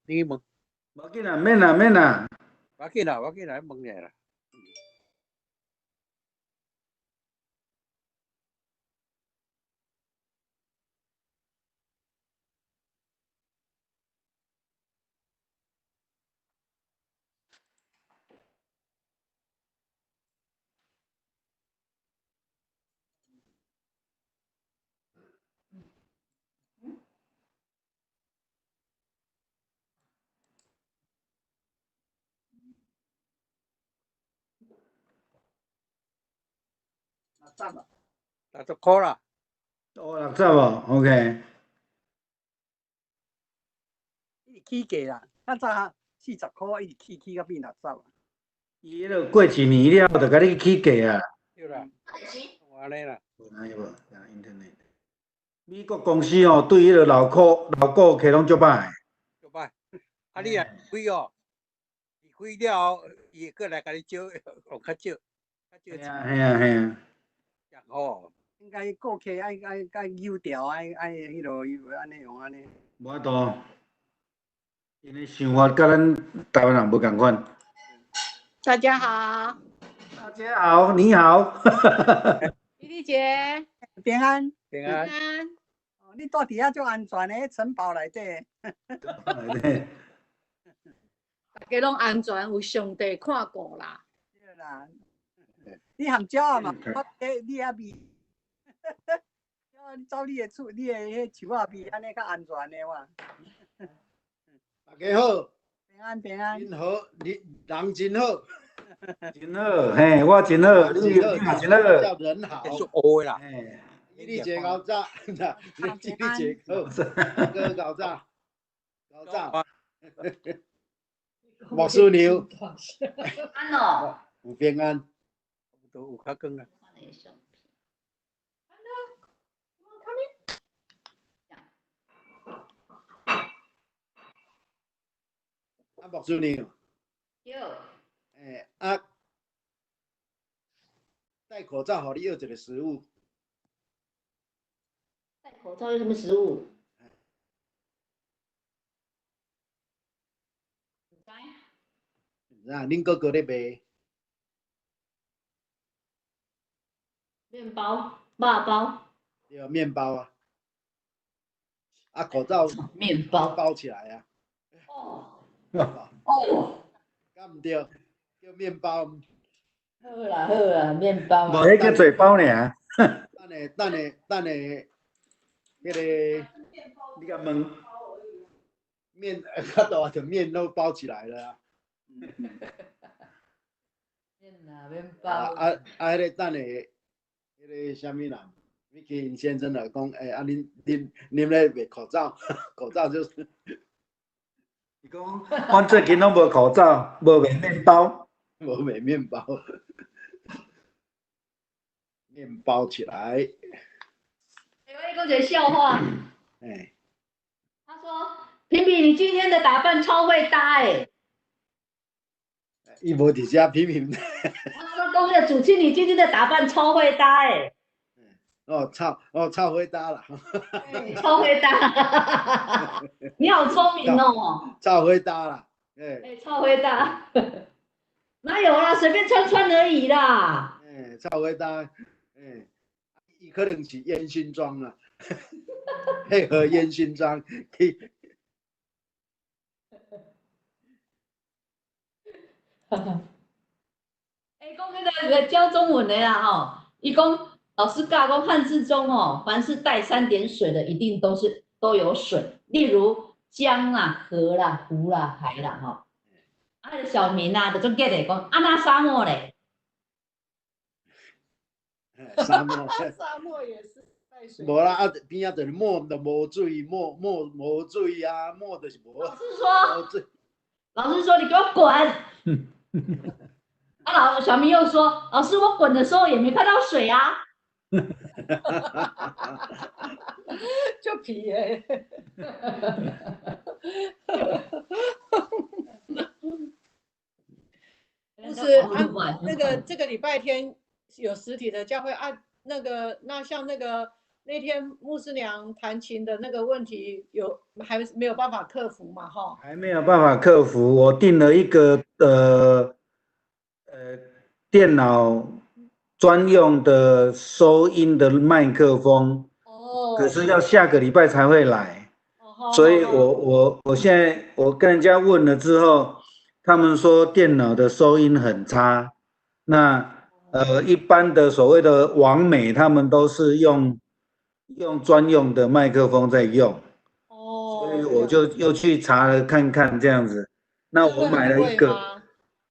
你問。無緊啦，免啦，免啦。無緊啦，無緊啦，問者啦。 60啊， 60箍啦。哦，六十哦，OK。一直起價啦，較早40箍，一直起起到變六十啊。伊彼个過一年了後，就共你起價啊。對啦，按呢啦。無影無，internet。美國公司吼，對彼个老顧客攏足歹。足歹。啊，你若開哦，開了後，伊會閣來共你招，用較少，較少。嘿啊嘿啊嘿啊。吼。應該顧客愛愛愛扭調，愛愛彼落按呢用按呢。無法度，𪜶的想法佮咱台灣人無仝款。大家好。大家好，你好。麗麗姐。平安。平安。平安。你住佇遐足安全的，城堡內底。內底。大家攏安全，有上帝看顧啦。對啦。你含鳥仔嘛，我你遐味。你走你的厝，你的彼樹仔味，按呢較安全的哇。大家好。平安平安。真好，你人真好。真好，嘿，我真好，你你嘛真好。叫人好。屬烏的啦。你姐𠢕早，你你姐好，哥𠢕早，𠢕早。牧師娘。安哦。有平安。都有較光啊。啊，牧師娘。對。欸啊，戴口罩，予你要一個食物。戴口罩有什麼食物？啊，恁哥哥咧賣。麵包、肉包。對，麵包啊。啊，口罩。麵包。包起來啊。哦。哦。敢毋對？叫麵包。好啦好啦，麵包。無，彼叫嘴包爾。等下等下等下，彼个。你共問。麵較大就麵都包起來了啊。麵啊，麵包。啊啊啊！彼個等下，彼個啥物人？米奇先生就講，欸，啊，恁恁恁咧賣口罩，口罩就是。伊講，阮最近攏無口罩，無賣麵包，無賣麵包，麵包起來。欸，我跟你講一個笑話。欸。他說：“平平，你今天的打扮超會搭欸。”伊無佇遮批評。他說：“講那個主持，你今天的打扮超會搭欸。”哦，超會搭啦。超會搭，你好聰明哦。超會搭啦，欸。欸，超會搭，哪有啦，隨便穿穿而已啦。欸，超會搭，欸，伊可能是煙熏妝啦，配合煙熏妝去。欸，講那個教中文的啦吼，伊講老師教講漢字中哦，凡是帶三點水的，一定都是都有水，例如江啦、河啦、湖啦、海啦吼。啊，小明啊，就足激的講，啊那沙漠咧？沙漠，沙漠也是帶水。無啦，啊邊仔就是漠，就無水，漠漠無水啊，漠就是無。老師說，老師說你給我滾。啊，老小明又說，老師我滾的時候也沒看到水啊。就皮耶。不是啊，那個這個禮拜天有實體的教會啊，那個那像那個那天牧師娘彈琴的那個問題，有还没有办法克服嘛，哈。还没有办法克服。我订了一个电脑专用的收音的麦克风，可是要下个礼拜才会来，所以我现在我跟人家问了之后，他们说电脑的收音很差，那一般的所谓的网美，他们都是用专用的麦克风在用，所以我就又去查了看看这样子，那我买了一个，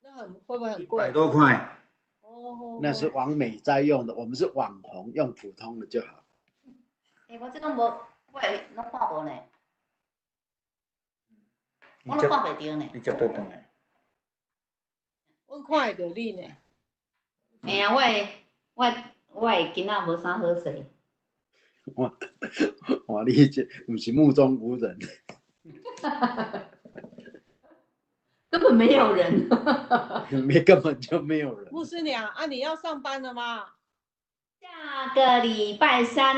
那很会不会很贵？100多块。哦，那是网美在用的，我们是网红，用普通的就好。欸，我这拢无，我拢看无呢，我拢看袂著呢。你接倒转来。阮看会著你呢。嘿啊，我的囡仔无啥好势。哇哇，你这毋是目中无人。根本没有人。没根本就没有人。牧师娘啊，你要上班了吗？下个礼拜三。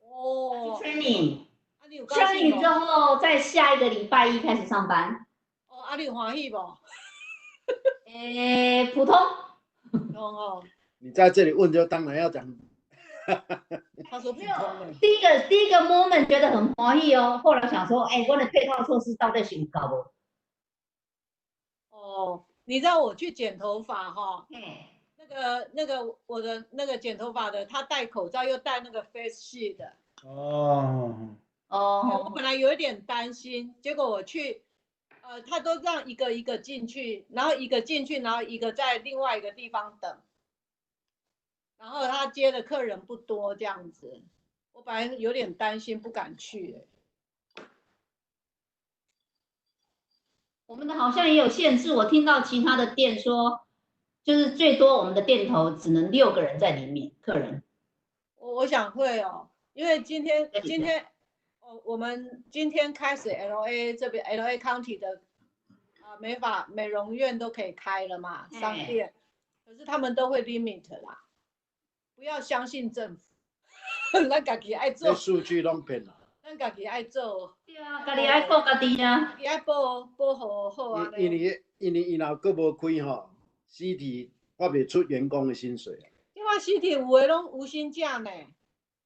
哦。 Training。啊，你有高兴 Training 之后，再下一个礼拜一开始上班。哦，啊，你有欢喜无？欸，普通。普通哦。你在这里问，就当然要讲。他说普通。第一个 moment 觉得很欢喜哦，后来想说，哎，我的配套措施到底是有够无？哦，你知道我去剪头发哈，那个我的那个剪头发的，他戴口罩又戴那个 face shield。我本来有一点担心，结果我去，他都让一个一个进去，然后一个进去，然后一个在另外一个地方等，然后他接的客人不多，这样子，我本来有点担心，不敢去欸。我们的好像也有限制，我听到其他的店说，就是最多我们的店头只能六个人在里面，客人。我想会哦，因为今天，哦，我们今天开始 LA 这边 LA County 的啊美发美容院都可以开了嘛，商店，可是他们都会 limit 啦，不要相信政府，咱家己爱做，数据拢骗啦。咱家己爱做。对啊，家己爱顾家己啊。家己爱保护好啊。因为伊若阁无开吼，City 发袂出员工的薪水。这摆 City 有的拢无薪假呢。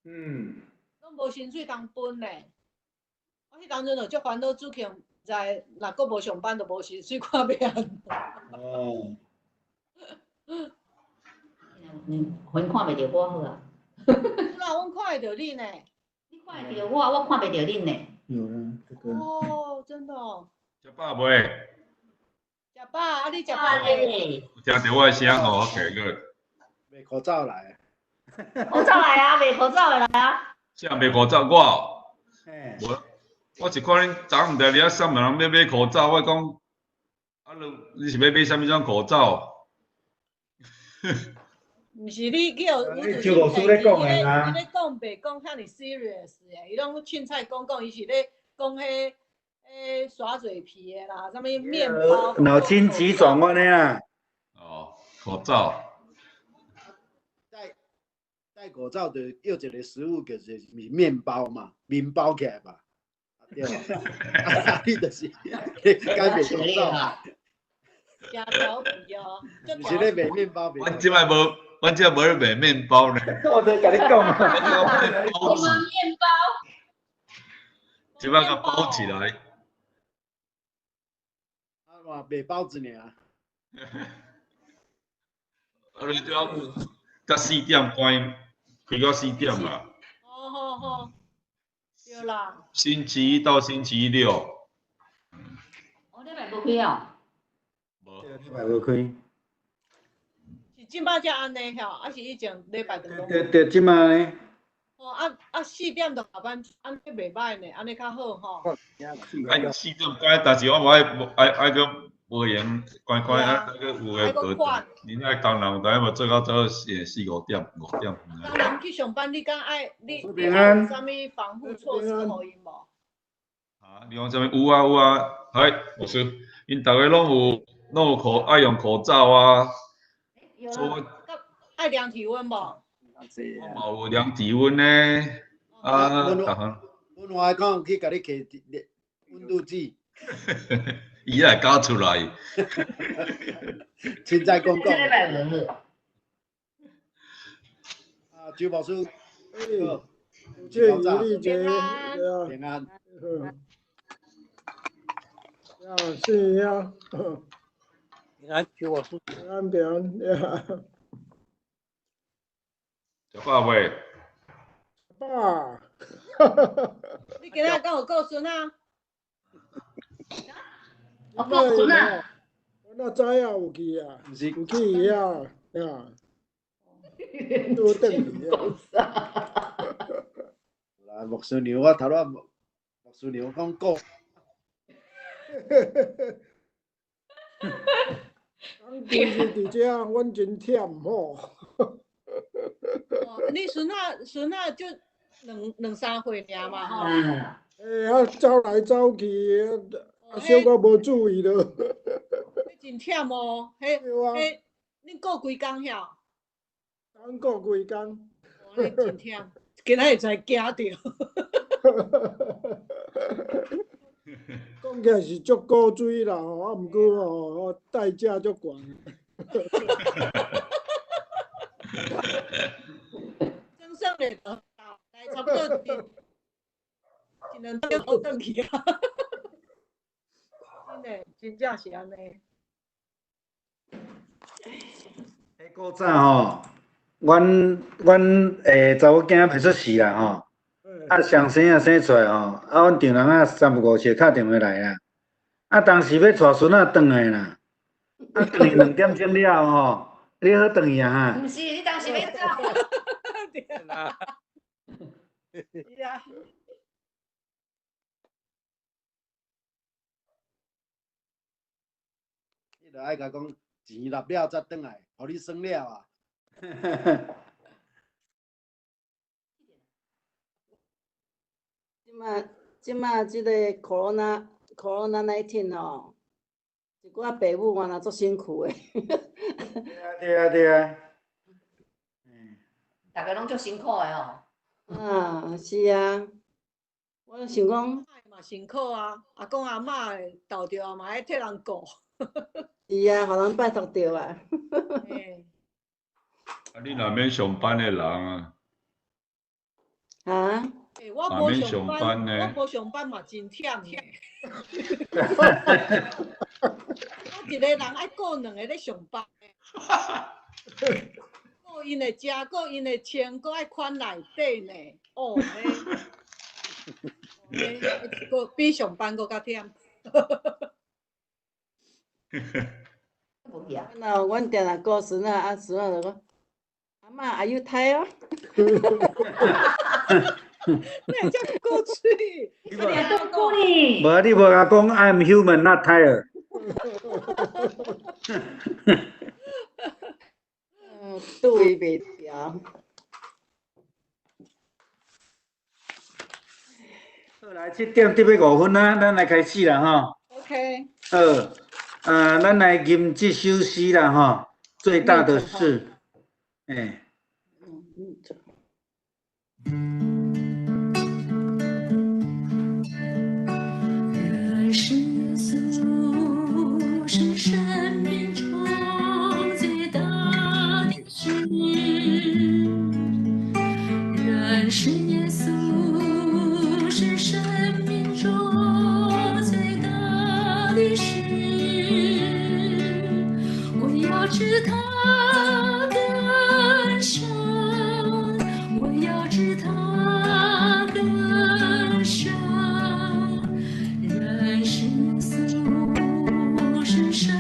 拢无薪水通分呢。我彼当阵就足烦恼，主持在若阁无上班，就无薪水，看欲按怎。嗯，予𪜶看袂著我好啊。有啦，阮看会著你呢。你看会著我，我看袂著恁呢。有啦，这个。哦，真的哦。食饱未？食饱，啊你食饱未？听著我的声吼，OK，good。卖口罩来。口罩来啊，卖口罩的来啊。啥卖口罩？我，我是看恁昨昏伫遐啥物人欲买口罩，我讲，啊你是欲买啥物种口罩？毋是你叫周老师咧讲的啊。伊咧讲袂讲遐尔 serious 的，伊拢凊彩讲讲，伊是咧讲彼耍嘴皮的啦，啥物面包。脑筋急转弯的啊。哦，口罩。戴口罩就叫一个食物，就是面包嘛，面包起来吧。对啊，你就是该卖口罩。真调皮哦！毋是咧卖面包。阮这摆无，阮这无咧卖面包呢。我就共你讲啊。包子。面包。这摆共包起来。啊嘛，卖包子尔。啊，你就要到4点关，开到四点啦。哦好好，对啦。星期一到星期六。哦，礼拜无开哦。无。礼拜无开。是这摆才按呢吼，还是以前礼拜就拢？对对，这摆呢。哦啊啊，四点就下班，按呢袂䆀呢，按呢较好吼。啊，四点关，但是我无爱爱爱阁无闲关关啊，阁有诶无。恁遐工人有当无做到做四五点5点。工人去上班，你敢爱你爱有啥物防护措施予𪜶无？啊，你讲啥物？有啊有啊，嗨，老师，𪜶逐家拢有爱用口罩啊。有。爱量体温无？嘛有量体温呢，啊，逐项。阮话讲有去共你摕温度计。伊也会搞出来。凊彩讲讲。啊，周牧师。好，谢谢丽姐，平安。啊，是啊。平安，周牧师。平安平安呀。食饱未？饱。你今仔敢有顾孙仔？哦，顾孙仔。我哪知影有去啊？有去遐啊？都转去啊。啦，牧师娘，我头拄牧师娘讲顾。讲其实伫遮，阮真忝吼。哦，你孙仔孙仔就两两三岁尔嘛吼。欸，啊，走来走去，啊，小可无注意咯。真忝哦，彼彼，恁顾规工遐？阮顾规工。哦，你真忝，今仔日才惊著。讲起来是足古锥啦吼，啊，毋过吼，代价足悬。算算咧，来差不多一两点就转去啊。真的，真正是按呢。欸，古早吼，阮查某囝袂出世啦吼，啊，上生仔生出来吼，啊，阮丈人啊三不五时敲电话来啊，啊，当时欲带孙仔转来啦，啊，转去2点钟了吼，你好转去啊哈？毋是，你当时欲走。对啊。是啊。你著爱共讲，钱纳了才转来，予你耍了啊。这马这个 corona 19 吼，一寡爸母原来足辛苦的。对啊对啊。逐个拢足辛苦的哦。啊，是啊，我想讲。嘛辛苦啊，阿公阿嬷斗著嘛爱替人顾。是啊，予人拜托著啊。啊，你若免上班的人啊。啊？欸，我无上班，我无上班嘛真忝的。我一个人爱顾两个咧上班。顾𪜶的食，顾𪜶的穿，阁爱款内底呢。哦，嘿，阁比上班阁较忝。那阮定定顾孙仔，啊孙仔就讲：阿嬷，Are you tired？你会遮古喙？你无，你无共讲 I'm human, not tired。对袂牢。好，来7点特别5分啊，咱来开始啦吼。 OK。好，咱来吟这首诗啦吼，最大的事，欸。认识耶稣是生命中最大的事，认识耶稣是生命中最大的事，我要知他更深，我要知他更深。认识耶稣是生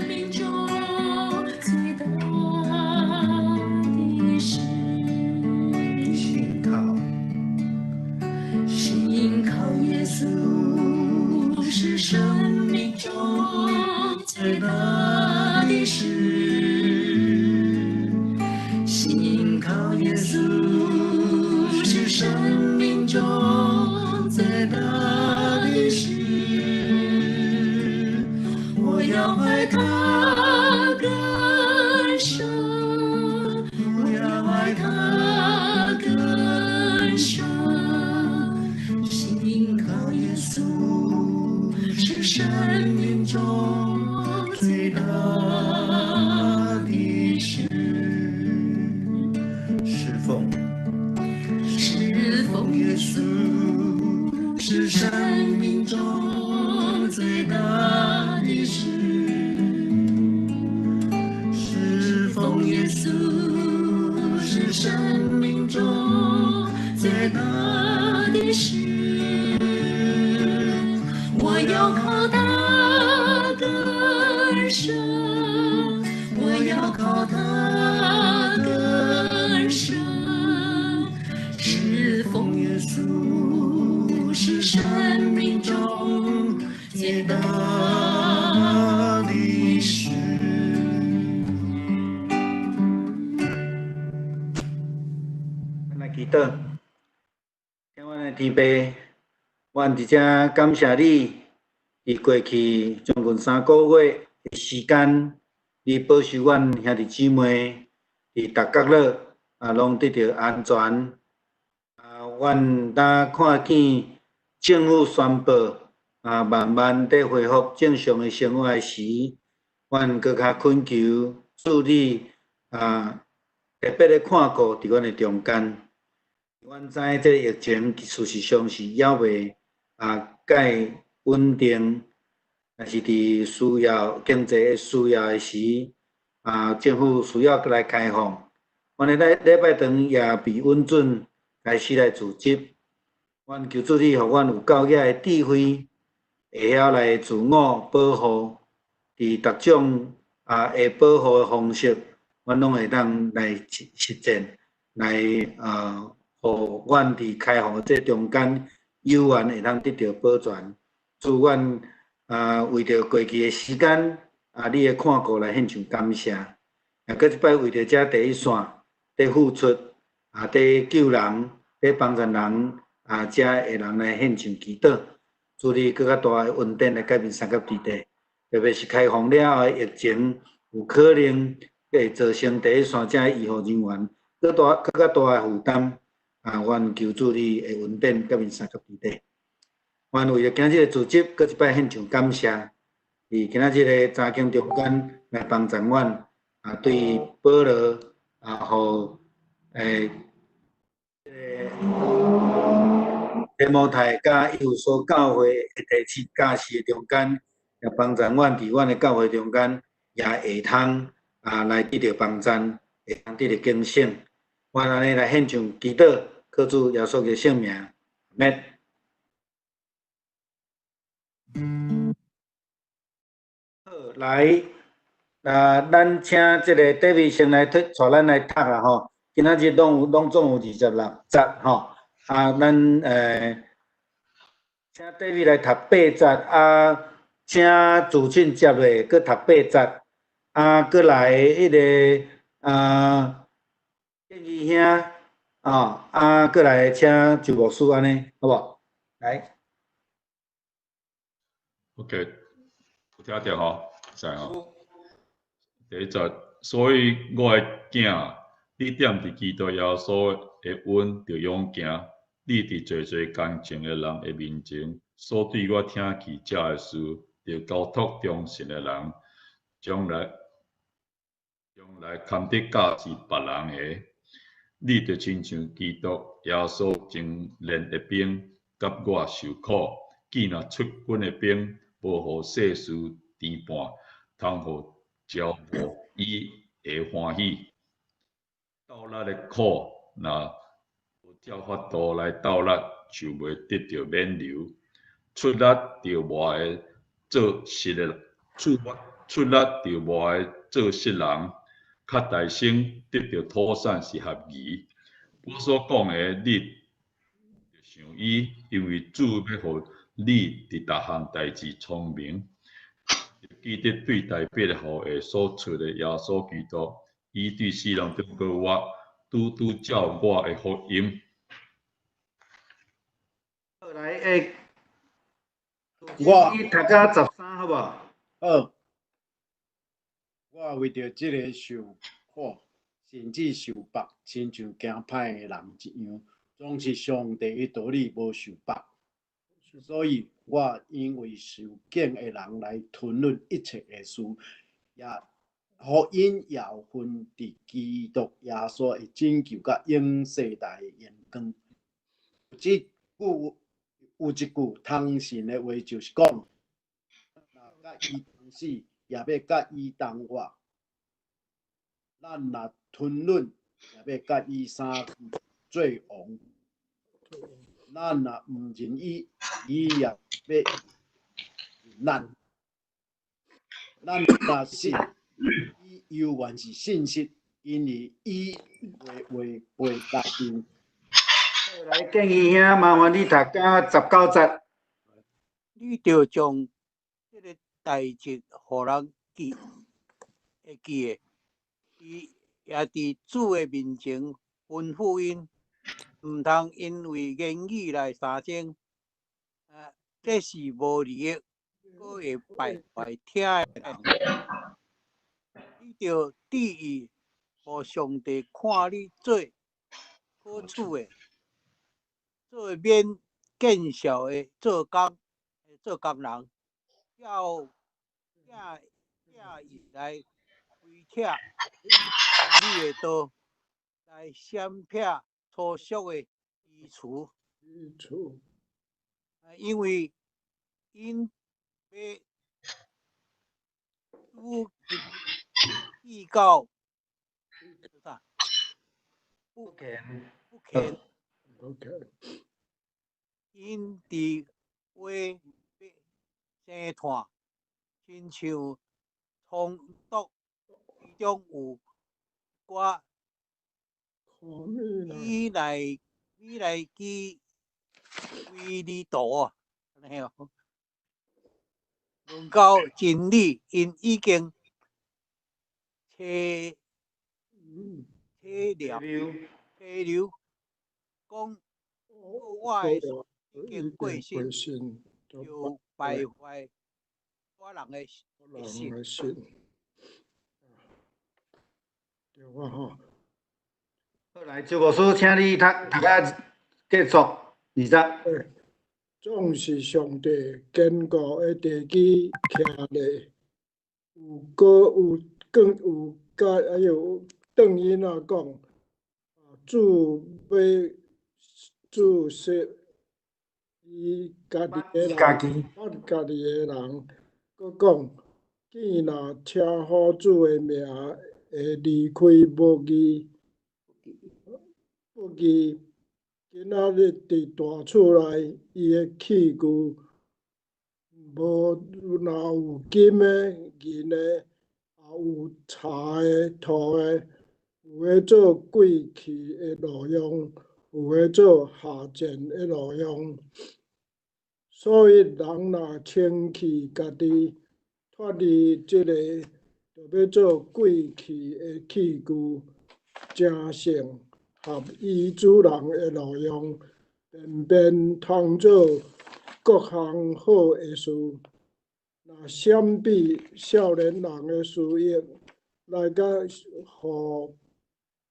命中最大的事。信靠耶稣是生命中最大的事，信靠耶稣是生命中最大的事，我要爱他更深，我要爱他更深，信命中最大的事。侍奉，侍奉耶稣是生命中最大的事。侍奉耶稣是生命中最大的事。我要靠大得胜，我要靠大得胜。侍奉耶稣是生命中最大的事。咱来祈祷，天阮的天父，阮伫遮感谢你，伫过去将近3个月的时间，你保守阮兄弟姊妹伫逐角落啊，拢得著安全。啊，阮当看见政府宣布啊，慢慢伫恢复正常的生活时，阮阁较恳求主你啊，特别的看顾伫阮的中间。阮知这个疫情事实上是犹未啊盖稳定，但是伫需要经济的需要的时，啊，政府需要阁来开放。阮的礼拜堂也被允准开始来组织。阮求主你，予阮有够额的智慧，会晓来自我保护，伫逐种啊会保护的方式，阮拢会当来实践，来啊。予阮伫开放的这中间，有缘会当得著保全。主阮啊，为著过去的时间啊，你的看顾来献上感谢。啊，阁一摆为著这第一线伫付出啊，伫救人、伫帮助人啊，遮的人来献上祈祷。主你阁较大的恩典来改变三峡地带，特别是开放了后的疫情，有可能会造成第一线遮医护人员阁大、阁较大的负担。啊，阮求主你的恩典甲面三峡地带。阮为著今日的组织，阁一摆献上感谢。伫今仔日的查经中间来帮助阮，啊，对保罗啊，予提摩太佮以弗所教会的第七教士的中间，也帮助阮伫阮的教会中间，也会通啊来得著帮助，会通得著警醒。阮按呢来献上祈祷。靠主耶稣的圣名，阿们。好，来，啊，咱请这个 David 先来带咱来读啦吼。今仔日拢有，拢总有26节吼。啊，咱请 David 来读8节，啊，请主进接落阁读八节，啊，阁来彼个啊，建议兄。啊，啊，阁来请周牧师按呢，好无？来。 OK，有听著吼，知吼。第一节，所以我的囝，你踮伫基督耶稣的恩著勇行。你伫济济工程的人的面前，所对我听去遮的事，著交托忠信的人，将来将来堪得教示别人的。你著亲像基督耶稣精练的兵，佮我受苦，既若出军的兵，无予世事缠绊，通予招募伊会欢喜。斗力的苦，若无照法度来斗力，就袂得著免留。出力著无爱做失的，出出力著无爱做失人。较大声得著妥善是合宜。我所讲的，你著想伊，因为主欲予你伫逐项代志聪明。记得对大伯利户所出的耶稣基督，伊对死人中阁活，拄拄照我的福音。好，来，欸，我你读到13，好无？好。我为著这个受苦，甚至受缚，亲像行歹的人一样，总是上帝的道理无受缚。所以我因為受敬的人來吞忍一切的事，也予𪜶也有份佇基督耶穌的拯救佮永世代的榮光。有一句通神的話，就是講，若佮伊同死，也欲佮伊同活；咱若吞忍，也欲佮伊相共做王。咱若毋認伊，伊也欲認咱。咱若信，伊猶原是信實，因為伊的話袂改變。來，建議兄，麻煩你讀到19節。你著將這个代誌予人記，會記的，伊也佇主的面前吩咐𪜶，毋通因為言語來相爭，這是無利益，閣會敗壞聽的人。你著注意，予上帝看你做可取的，做免見笑的做工，做工人，叫伊來推拆你的道，來閃避粗俗的愚詞。因為𪜶欲與計較啥？不虔，不虔。𪜶佇話生炭，親像蔥毒其中有一寡米來基維利徒啊，按呢哦。論到真理，𪜶已經揣了，揣了，講我的事已經過身，就敗壞我人的心。對啊吼。好，來，周牧師，請你讀讀甲結束20。總是上帝堅固的地基徛咧，有閣有更有甲還有轉𪜶仔講，主欲主說伊家己的人，捌家己的人，閣講，見若稱呼主的名會離開無義，不義。今仔日佇大厝內，伊的器具無若有金的、銀的，也有柴的、土的，有的做貴氣的路用，有的做下賤的路用。所以人若清氣家己，脫離這个，就欲做貴氣的器具，成聖。合伊主人的路用，便便通做各項好的事。若閃避少年人的私欲，來甲予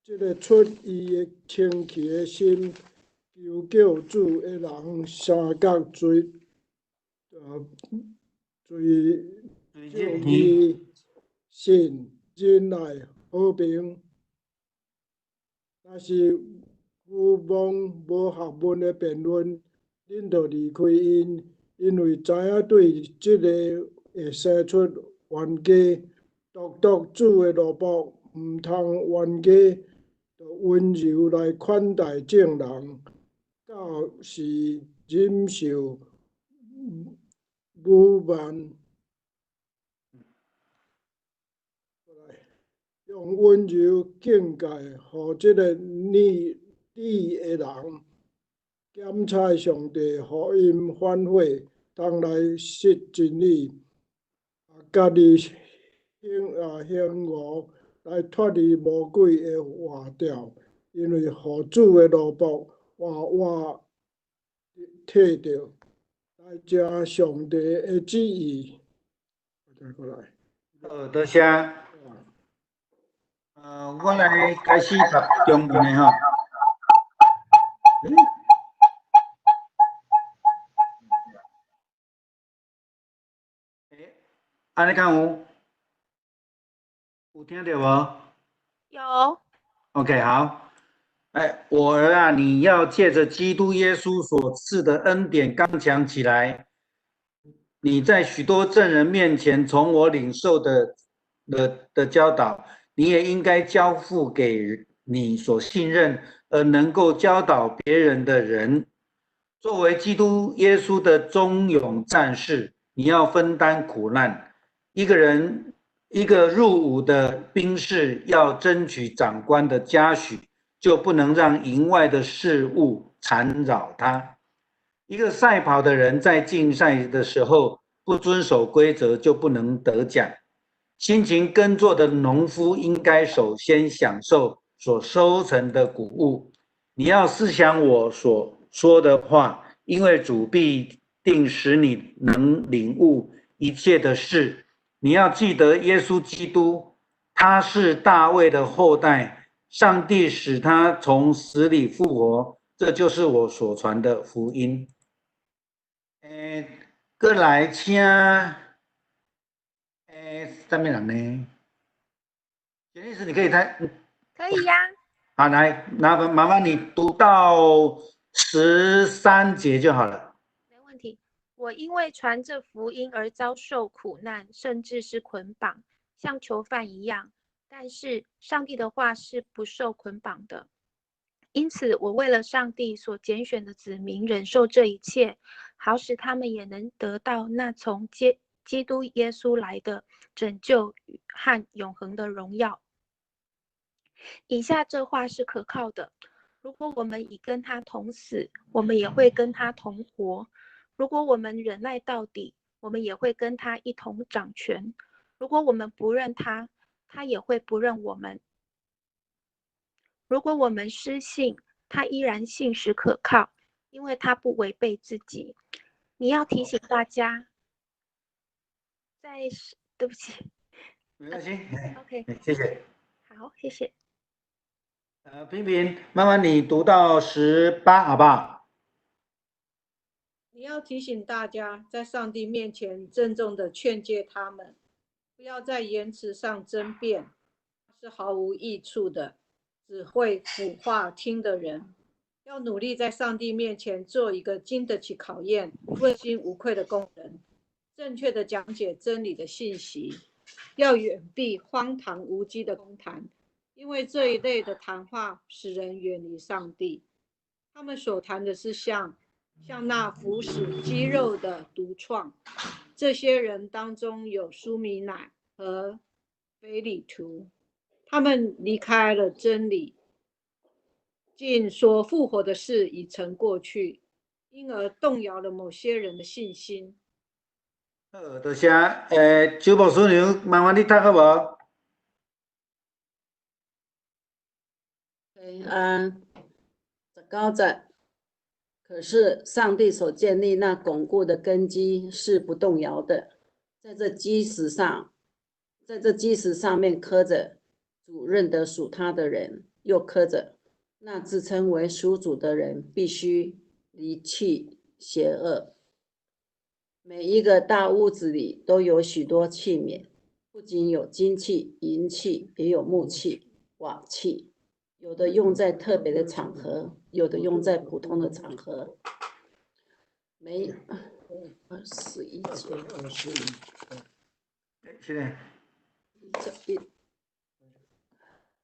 這个出伊的清氣的心，求叫主的人相佮隨隨義、信、忍耐、和平。若是愚妄無學問的辯論，恁就離開𪜶，因為知影對這个會生出冤家。獨獨主的奴僕，毋通冤家，就溫柔來款待眾人，到時忍受侮慢。用溫柔警戒，予這个理的人，檢採上帝，予𪜶反悔，通來失真理，家己興誤來脫離魔鬼的活吊，因為予主的奴僕活活摕著，來成上帝的旨意。再過來。好，多謝。我來開始讀中文的吼。按呢敢有？有聽著無？有。 OK，好。哎，我兒啊，你要借着基督耶穌所賜的恩典剛強起來。你在許多證人面前從我領受的教導，你也應該交付給你所信任而能夠教導別人的人。作為基督耶穌的忠勇戰士，你要分擔苦難。一個人，一個入伍的兵士要爭取長官的嘉許，就不能讓營外的事物纏繞他。一個賽跑的人在競賽的時候不遵守規則，就不能得獎。辛勤耕作的農夫應該首先享受所收成的穀物。你要思想我所說的話，因為主必定使你能領悟一切的事。你要記得耶穌基督，他是大衛的後代，上帝使他從死裡復活，這就是我所傳的福音。欸，過來請，欸，啥物人呢？簡律師，你可以睇。可以呀。好，來，麻煩你讀到13節就好了。沒問題。我因為傳這福音而遭受苦難，甚至是捆綁，像囚犯一樣。但是上帝的話是不受捆綁的。因此，我為了上帝所揀選的子民忍受這一切，好使他們也能得到那從基督耶穌來的拯救和永恆的榮耀。以下這話是可靠的：如果我們已跟他同死，我們也會跟他同活；如果我們忍耐到底，我們也會跟他一同掌權；如果我們不認他，他也會不認我們。如果我們失信，他依然信實可靠，因為他不違背自己。你要提醒大家，在對不起，沒關係，OK，謝謝。好，謝謝。平平，麻煩你讀到18，好不好？你要提醒大家，在上帝面前鄭重地勸誡他們，不要在言辭上爭辯，是毫無益處的，只會腐化聽的人。要努力在上帝面前做一個經得起考驗、問心無愧的工人，正確的講解真理的信息，要遠避荒唐無稽的空談，因為這一類的談話使人遠離上帝。他們所談的是像那腐蝕肌肉的毒瘡。這些人當中有書米乃和腓利圖，他們離開了真理，竟說復活的事已成過去，因而動搖了某些人的信心。好，多謝。欸，周牧師娘，麻煩你讀好無？啊，19節。可是上帝所建立那鞏固的根基是不動搖的，在這基石上面刻著主認得屬他的人，又刻著那自稱為屬主的人必須離棄邪惡。每一個大屋子裡都有許多器皿，不僅有金器、銀器，也有木器、瓦器。有的用在特別的場合，有的用在普通的場合。每21節，謝謝。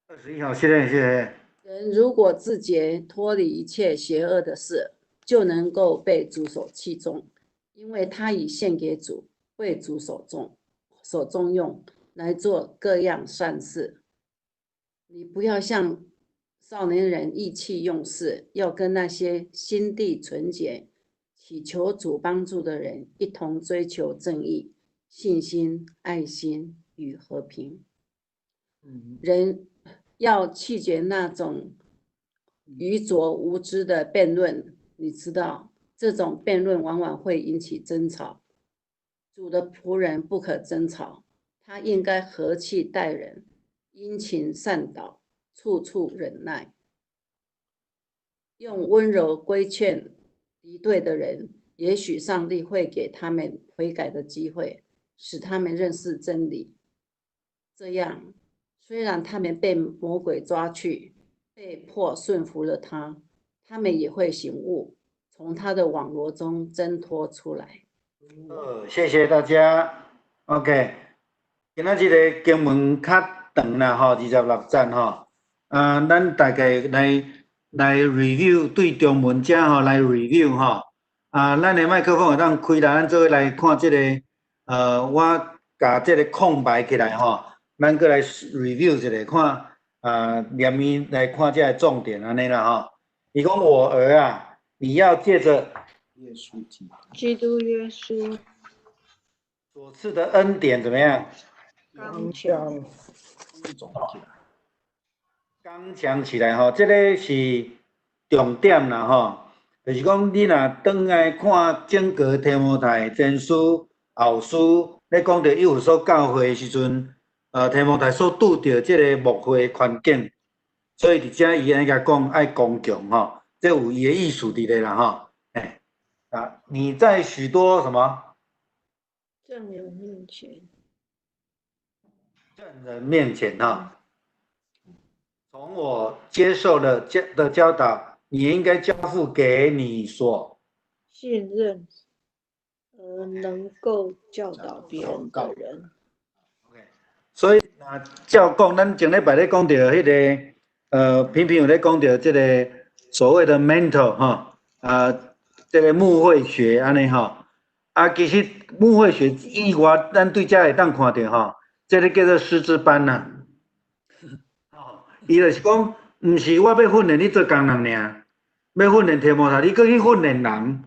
21號，謝謝謝謝。人如果自潔，脫離一切邪惡的事，就能夠被主所器重，因為他已獻給主，為主所重用，來做各樣善事。你不要像少年人意氣用事，要跟那些心地純潔、祈求主幫助的人一同追求正義、信心、愛心與和平。人要棄絕那種愚拙無知的辯論，你知道，這種辯論往往會引起爭吵。主的僕人不可爭吵，他應該和氣待人，殷勤善導，處處忍耐，用溫柔規勸敵對的人，也許上帝會給他們悔改的機會，使他们认识真理。这样，虽然他们被魔鬼抓去，被迫顺服了他，他们也会醒悟，从他的网罗中挣脱出来。谢谢大家。OK，今仔这个经文较长啦，吼，26节吼。啊，咱大概来 review 对中文遮吼来 review 吼。啊，咱的麦克风会当开啦，咱做伙来看这个，我共这个空白起来吼，咱阁来 review 一下，看啊，连面来看这个重点按呢啦吼。伊讲我儿啊，你要借着耶稣基督基督耶稣所赐的恩典怎么样？刚强，刚强起来吼，这个是重点啦吼，就是讲你若转来看整个提摩太前书、后书，咧讲著以弗所教会的时阵，提摩太所拄著这个牧会的环境，所以伫遮伊按呢共讲爱刚强吼，这有伊的意思伫咧啦吼，欸，啊，你在许多什么？证人面前，证人面前哈。从我接受了教导，你应该交付给你所信任而能够教导别人的人。 OK，所以那照讲，咱前礼拜咧讲著彼个，平平有咧讲著这个所谓的 mentor 哈，啊，这个牧会学按呢吼，啊，其实牧会学以外，咱对遮会当看著吼，这个叫做师资班呐。伊就是讲，毋是我欲训练你做工人尔，欲训练提摩太，你阁去训练人，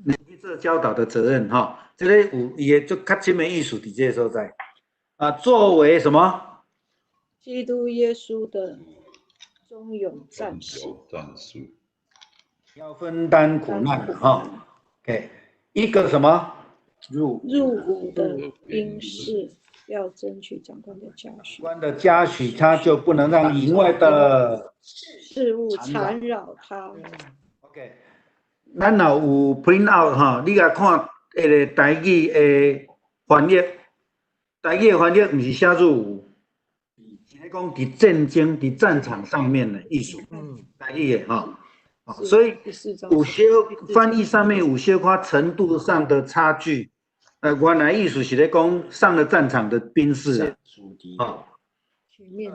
你去做教导的责任吼。这个有伊的足较深的意思伫这个所在。啊，作为什么？基督耶稣的忠勇战士。战士。要分担苦难哈。OK，一个什么？入伍的兵士。要争取长官的嘉许，官的嘉许，他就不能让营外的事物缠绕他。 OK，咱若有 print out 哈，你共看彼个台语的翻译，台语的翻译毋是写入伍，是咧讲伫战争、伫战场上面的意思。台语的哈，所以有些翻译上面有小可程度上的差距。原来意思是咧讲上了战场的兵士啊。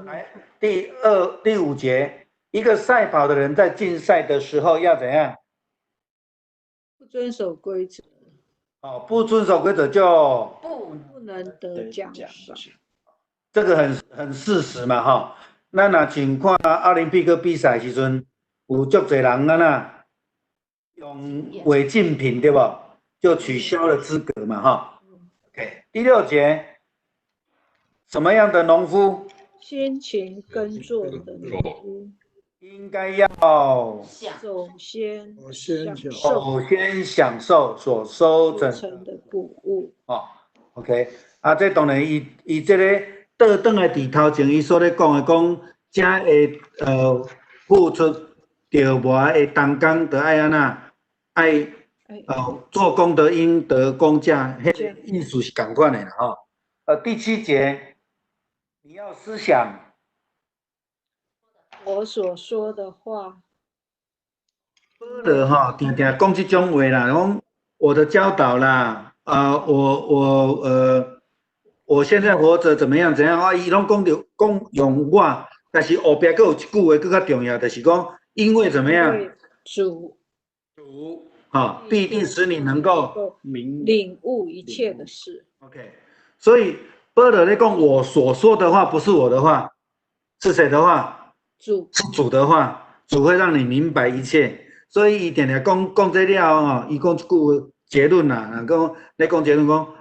来，第五节，一个赛跑的人在竞赛的时候要怎样？不遵守规则。哦，不遵守规则就不能得奖赏。这个很事实嘛，哈。咱若像看奥林匹克比赛时阵，有足济人按呢用违禁品，对无？就取消了资格嘛，哈。OK，第六节，什么样的农夫？辛勤耕作的农夫，应该要首先先首先享受所收成的谷物。哦，OK，啊，这当然，伊这个倒转来伫头前，伊所咧讲的讲，遮会付出著无的同工，著爱按怎爱。做工的应得工价，彼个意思是仝款的啦，吼。第七节，你要思想我所说的话。保罗吼，定定讲这种话啦，讲我的教导啦，我现在活着怎么样怎样啊？伊拢讲著讲用我，但是后壁阁有一句话阁较重要，就是讲因为怎么样？主主。啊，必定使你能够明领悟一切的事。 OK，所以保罗咧讲，我所说的话不是我的话，是谁的话？主。是主的话，主会让你明白一切。所以伊定定讲讲这了后，伊讲一句结论啦，讲咧讲结论讲，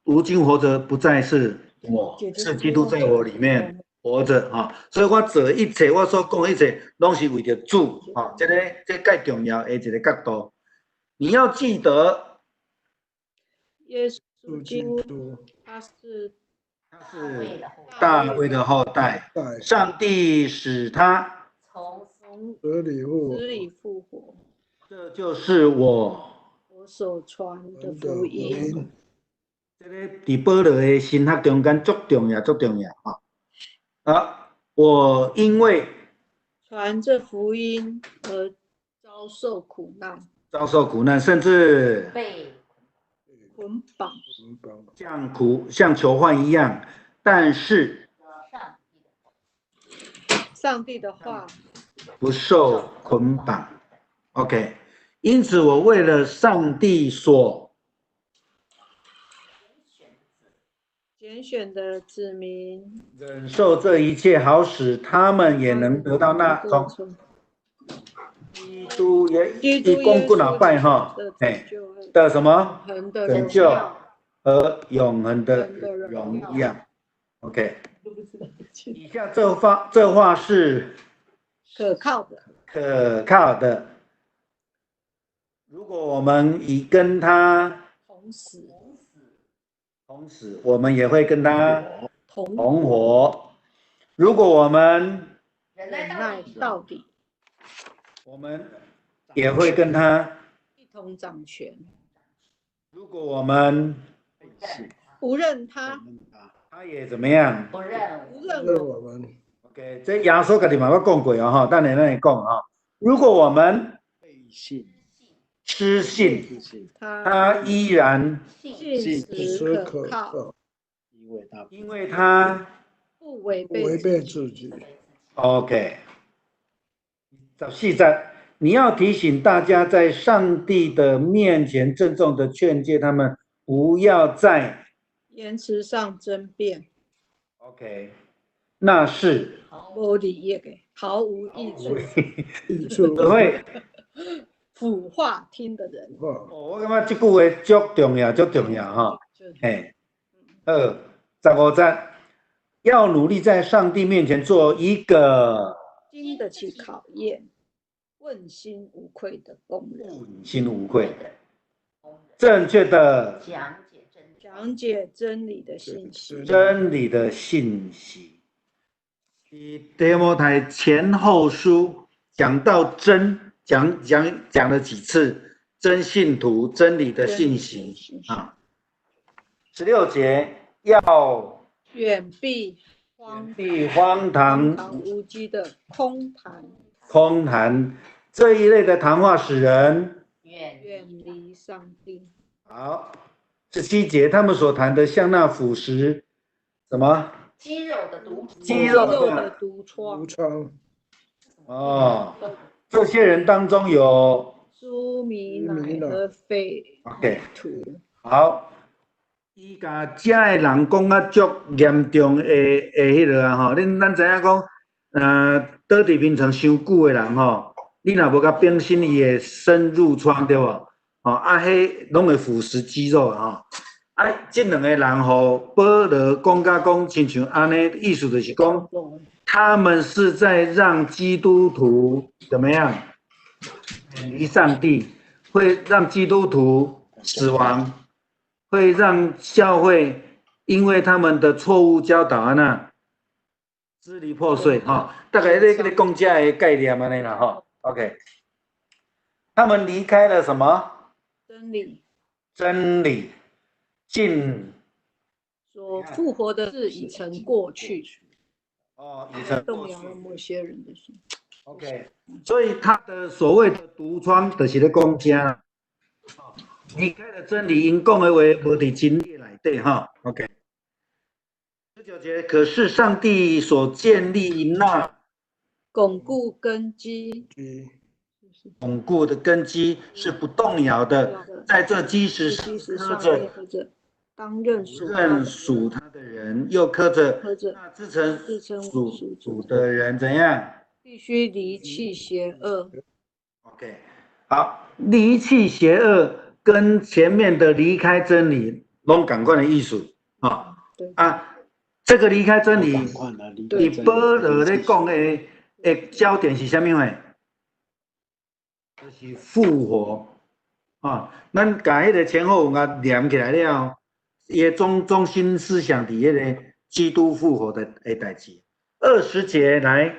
如今活着不再是我，是基督在我里面活着哈。所以我做一切，我所讲一切，拢是为著主哈。这个这盖重要的一个角度。你要记得，耶稣基督，他是大卫的后代，上帝使他从死里复死里复活，这就是我我所传的福音。這个佇保羅的神學中間足重要，足重要吼。啊，我因為傳這福音而遭受苦難，遭受苦難，甚至被捆綁，像苦像囚犯一樣，但是上帝的話不受捆綁。OK，因此我為了上帝所揀選的子民，忍受這一切，好使他們也能得到那從基督耶基督伊講幾若擺吼，嘿的什麼拯救和永恆的榮耀。OK，以下這話是可靠的，可靠的。如果我們已跟他同死，同死，我們也會跟他同同活。如果我們忍耐到底，我們也會跟他一同掌權。如果我們不認他，他也怎麼樣？不認，不認我們。 OK，這耶穌家己嘛捌講過哦，吼，等下咱會講吼。如果我們失信，他依然信實可靠，因為他不違背自己。 OK，14節，你要提醒大家，在上帝的面前鄭重的勸誡他們，不要在言辭上爭辯。 OK，那是無利益的，毫無益處，益處只會腐化聽的人。哦，我感覺這句話足重要，足重要哈。嘿，好，15節，要努力在上帝面前做一個經得起考驗、問心無愧的工人。問心無愧，正確的講解真理的信息。真理的信息。提摩太前後書講到真。講了幾次真信徒真理的信息啊。16節要遠避荒唐無稽的空談。空談這一類的談話使人遠離上帝。好，17節他們所談的像那腐蝕什麼肌肉的毒肌肉的毒瘡。哦。這些人當中有蘇米乃和斐 OK，好，伊共遮的人講啊足嚴重的彼落啊吼，咱知影講，倒佇眠床傷久的人吼，你若無共冰心，伊會生褥瘡對無？吼啊，彼攏會腐蝕肌肉吼。啊，這兩個人吼，保羅講甲講親像按呢，意思就是講。他們是在讓基督徒怎麼樣遠離上帝，會讓基督徒死亡，會讓教會因為他們的錯誤教導啊，那支離破碎哈。大概咧跟你講這个概念按呢啦哈。OK，他們離開了什麼？真理。真理，進。說復活的事已成過去。哦，已成動搖了某些人的心。 OK，所以他的所謂的毒瘡，就是咧講這，離開了真理，𪜶講的話無佇真理內底哈。OK，19節，可是上帝所建立那鞏固根基，鞏固的根基是不動搖的，在這基石上刻著當認屬他的人，又刻著那自稱屬主的人，怎樣？必須離棄邪惡。 OK，好，離棄邪惡跟前面的離開真理攏仝款的意思啊。啊，這個離開真理，佇保羅咧講的焦點是啥物貨？就是復活啊！咱共彼個前後文連起來了。伊的中心思想佇彼個基督復活的代誌。20節來，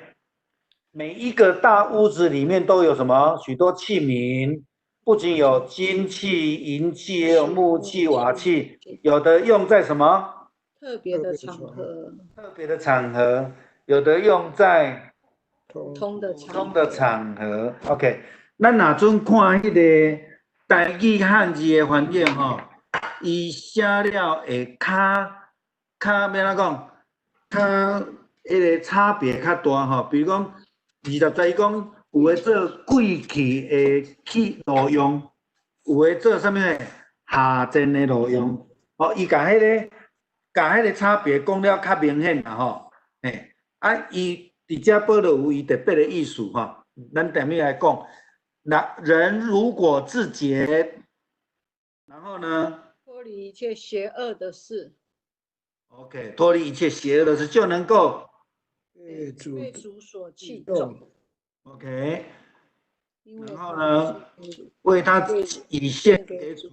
每一個大屋子裡面都有什麼？許多器皿，不仅有金器、银器，也有木器、瓦器，有的用在什么？特别的场合。特别的场合，有的用在普通的普通的场合。OK，咱若准看彼个台语汉字的翻译吼，伊写了会较较欲按怎讲，较彼个差别较大吼。比如讲20节伊讲有的做贵气的去路用，有的做啥物下贱的路用。哦，伊共彼个共彼个差别讲了较明显啦吼。嘿，啊，伊伫遮保罗有伊特别的意思吼，咱踮咧来讲，那人如果自洁，然后呢？脱离一切邪恶的事。 OK，脱离一切邪恶的事，就能够被主被主所器重。 OK，然后呢？为他已献给主，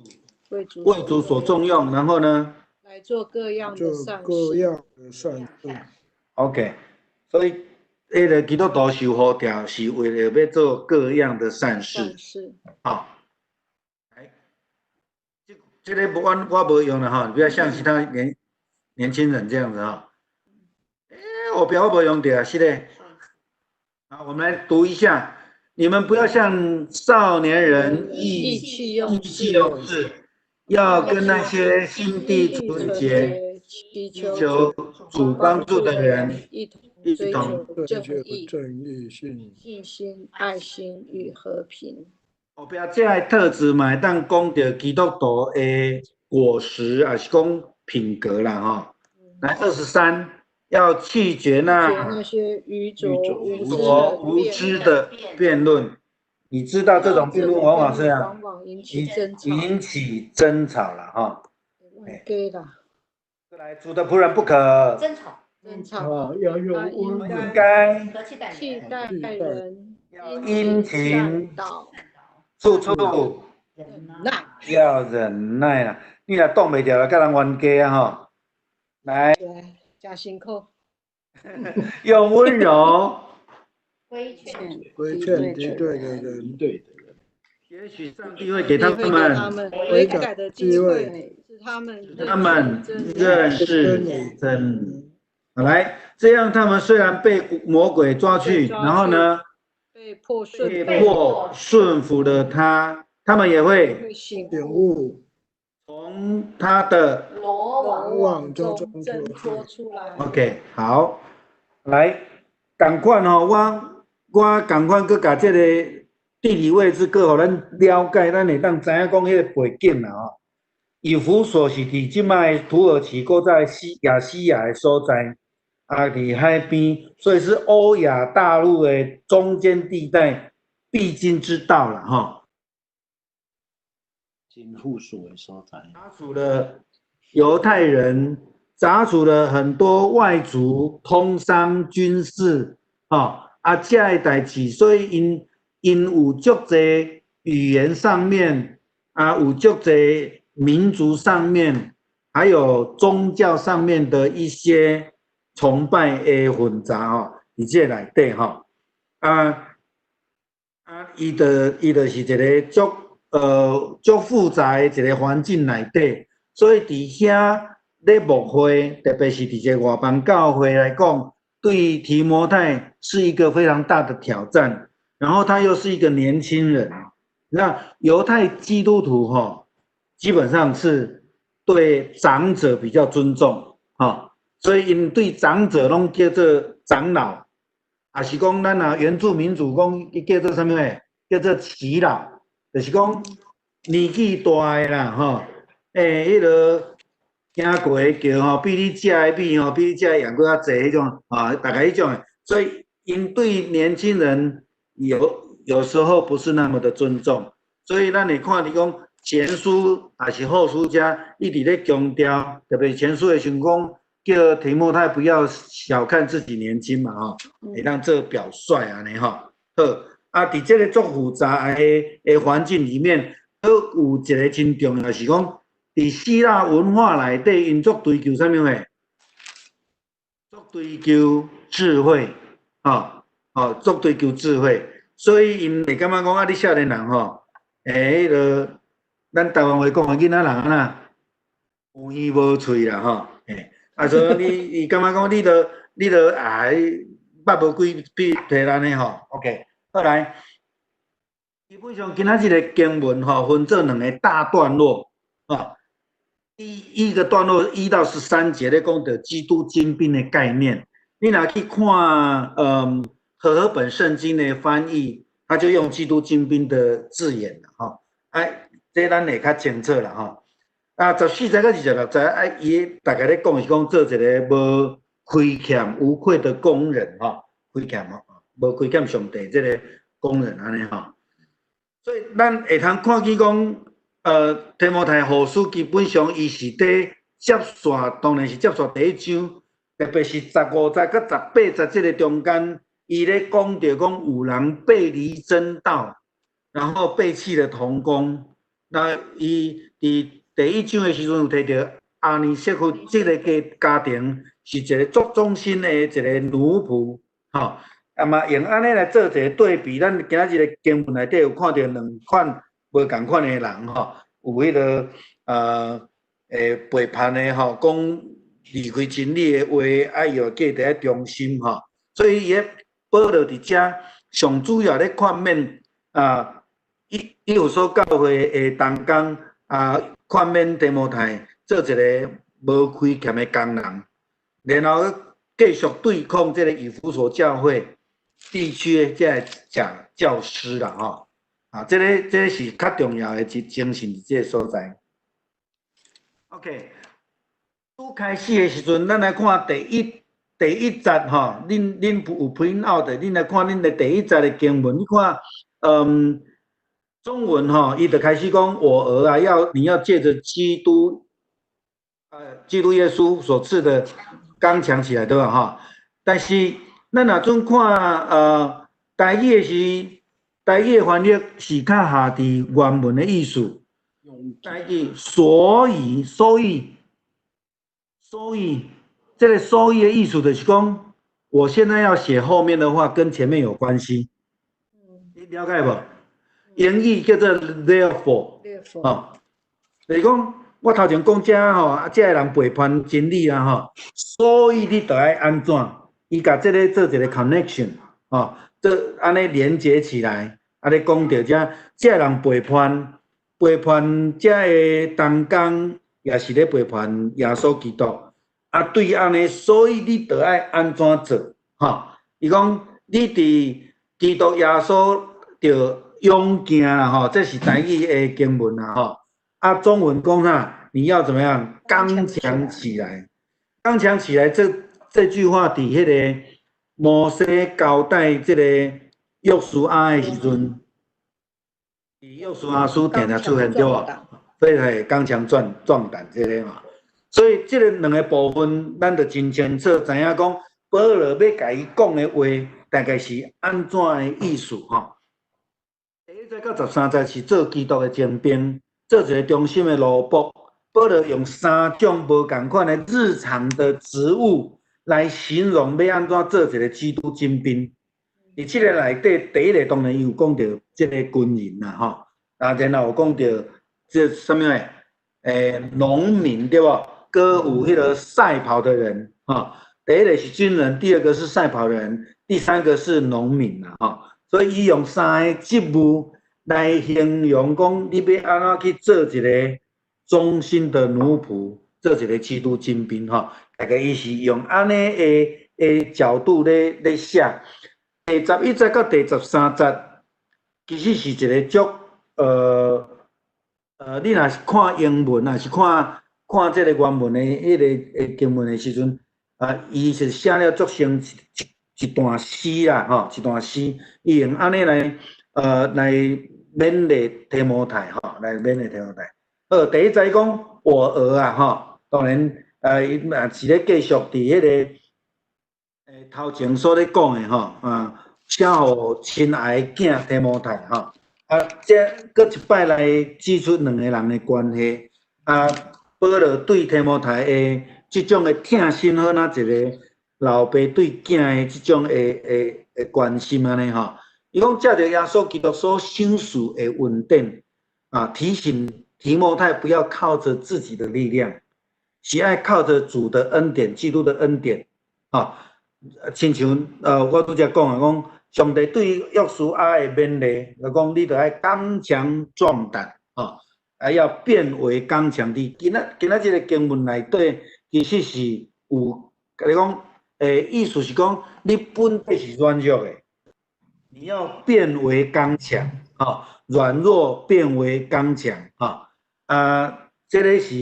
为主所重用，然后呢？来做各样的善事。各样的善事。 OK，所以彼个基督徒受呼召是为了欲做各样的善事。好，来，这个无我我无用了哈，你不要像其他年轻人这样子哈。欸，我表我无用著啊，是咧。好，我们来读一下，你们不要像少年人意气用事，要跟那些心地纯洁、祈求主帮助的人一同一追同求正义、正义、信信心、爱心与和平。后壁这个特质嘛，会当讲著基督徒的果实，抑是讲品格啦吼。来，23，要弃绝那那些愚拙无知的辩论。你知道这种辩论往往是往往引起争吵，引起争吵了哈。对啦。来，主的仆人不可争吵，争吵要用温应该替代人，要殷勤，处处忍耐，要忍耐啦。你若挡袂牢，共人冤家啊吼。来，真辛苦。用温柔规劝规劝敌对的人，对的人，也许上帝会给他们悔改的机会，使他们他们认识真理。来，这样他们虽然被魔鬼抓去，然后呢，被迫顺服了他，他们也会醒悟，从他的罗网中挣脱出来。 OK，好，来，仝款吼，我仝款閣共這個地理位置，閣予咱了解，咱會當知影講彼個背景啦吼。以弗所是佇這擺土耳其閣在西亞西亞的所在，啊，佇海邊，所以是歐亞大陸的中間地帶必經之道啦吼。真富庶的所在。雜處了猶太人，雜處了很多外族通商軍事，吼啊，這个代誌，所以𪜶𪜶有足濟語言上面啊，有足濟民族上面，還有宗教上面的一些崇拜的混雜吼，佇這內底吼，啊啊，伊就是一個足複雜的一個環境內底，所以佇遐咧牧會，特別是佇這個外邦教會來講，對提摩太是一個非常大的挑戰。然後他又是一個年輕人，那猶太基督徒吼，基本上是對長者比較尊重，哈，所以𪜶對長者攏叫做長老，抑是講咱若原住民族講，伊叫做啥物？叫做耆老，就是講年紀大的啦，吼，欸，彼个行過的橋吼，比你食的米吼，比你食的鹽閣較濟彼種，啊，大概彼種的，所以𪜶對年輕人有時候不是那麼的尊重，所以咱會看你講前書抑是後書遮一直咧強調，特別前書的時陣講，叫提摩太不要小看自己年輕嘛，吼，會當做表率按呢吼。好，啊，佇這個足複雜的環境裡面，閣有一個真重要是講，佇希臘文化內底，𪜶足追求啥物貨？足追求智慧，吼，吼，足追求智慧，所以𪜶會感覺講啊，你少年人吼，欸，彼个咱台湾话讲的囡仔人按怎有耳无喙啦吼，欸，啊所以你伊感觉讲你著啊，捌无几笔提咱的吼，OK，好来，基本上今仔日的经文吼，分做两个大段落，吼，第一个段落1到13节咧讲著基督精兵的概念。你若去看，和合本圣经的翻译，他就用基督精兵的字眼了，吼，哎，这咱会較清楚啦，吼。啊，14節到26節，啊，伊大概咧講是講做一个無虧欠、無愧的工人，吼，虧欠吼，無虧欠上帝這个工人按呢吼。所以咱會通看見講，提摩太後書基本上伊是佇接續，當然是接續第一章，特別是15節到18節這个中間，伊咧講著講有人背離真道，然後背棄了同工。那伊佇第一章的時陣有提著阿尼色弗這个家庭是一个足忠心的一个奴僕，吼，啊嘛用按呢來做一个對比，咱今仔日的經文內底有看著兩款無仝款的人，吼，有彼个背叛的吼，講離開真理的話，啊伊又繼續愛忠心，吼，所以伊咧保羅佇遮上主要咧勸勉啊，以弗所教會的同工啊，勸勉提摩太做一个無虧欠的工人，然後繼續對抗這个以弗所教會地區的這个假教師啦，吼，啊，這个是較重要的一精神佇這个所在。OK，拄開始的時陣，咱來看第一節吼，恁有 print out 的，恁來看恁的第一節的經文，你看，中文吼，伊就開始講，我兒啊，你要借著基督耶穌所賜的剛強起來，對吧？哈，但是咱若準看，台語的是台語的翻譯是較合佇原文的意思。台語，所以，這个所以的意思就是講，我現在要寫後面的話跟前面有關係。你了解無？英語叫做 therefore，哦，就是講我頭前講這吼，啊，這个人背叛真理啊，吼，所以你著愛按怎？伊共這个做一个 connection，吼，做按呢連接起來，啊，咧講著這這个人背叛這个同工，也是咧背叛耶穌基督。啊，對按呢，所以你著愛按怎做？吼，伊講你佇基督耶穌著勇健啦，吼，這是台語的經文啦，吼。啊，中文講啥？你要怎麼樣？剛強起來，剛強起來。這句話佇彼个摩西交代這个約書亞的時陣，佇約書亞書定定出現對無？所以係剛強壯膽這个嘛。所以這个兩个部分，咱就真清楚知影講，保羅欲共伊講的話，大概是按怎的意思吼。第一節到13節是做基督的精兵，做一个忠心的奴僕。保羅用三種無仝款的日常的職務來形容欲按怎做一个基督精兵。佇這个內底，第一个當然伊有講著這个軍人啦，吼，啊，然後有講著這啥物的，農民對無？閣有彼个賽跑的人，吼。第一个是軍人，第二個是賽跑的人，第三個是農民啦，吼。所以伊用三个職務來形容講，你欲按怎去做一个忠心的奴僕，做一个基督精兵，吼。大概伊是用按呢的角度咧寫。第11節到第13節，其實是一个足你若是看英文，若是看看這个原文的彼个的經文的時陣，啊，伊是寫了足成一段詩啦，吼，一段詩，伊用按呢來勉勵提摩太，吼，來勉勵提摩太。好，第一節講我兒啊，吼，當然，伊嘛是咧繼續佇彼个頭前所咧講的，吼，啊，寫予親愛的囝提摩太，吼，啊，這閣一擺來指出兩个人的關係，啊，保羅對提摩太的這種的疼心，好若一个老爸對囝的這種的關心按呢吼。伊講藉著耶穌基督所賞賜的恩典，啊，提醒提摩太不要靠着自己的力量，是爱靠着主的恩典，基督的恩典啊。亲像我拄才讲啊，讲上帝对约书亚的勉励，就讲你著爱刚强壮胆啊，啊要变为刚强。伫今仔今仔這个经文内底，其实是有共你讲，意思是讲你本底是软弱的，你要变为刚强啊，软弱变为刚强啊。啊，這个是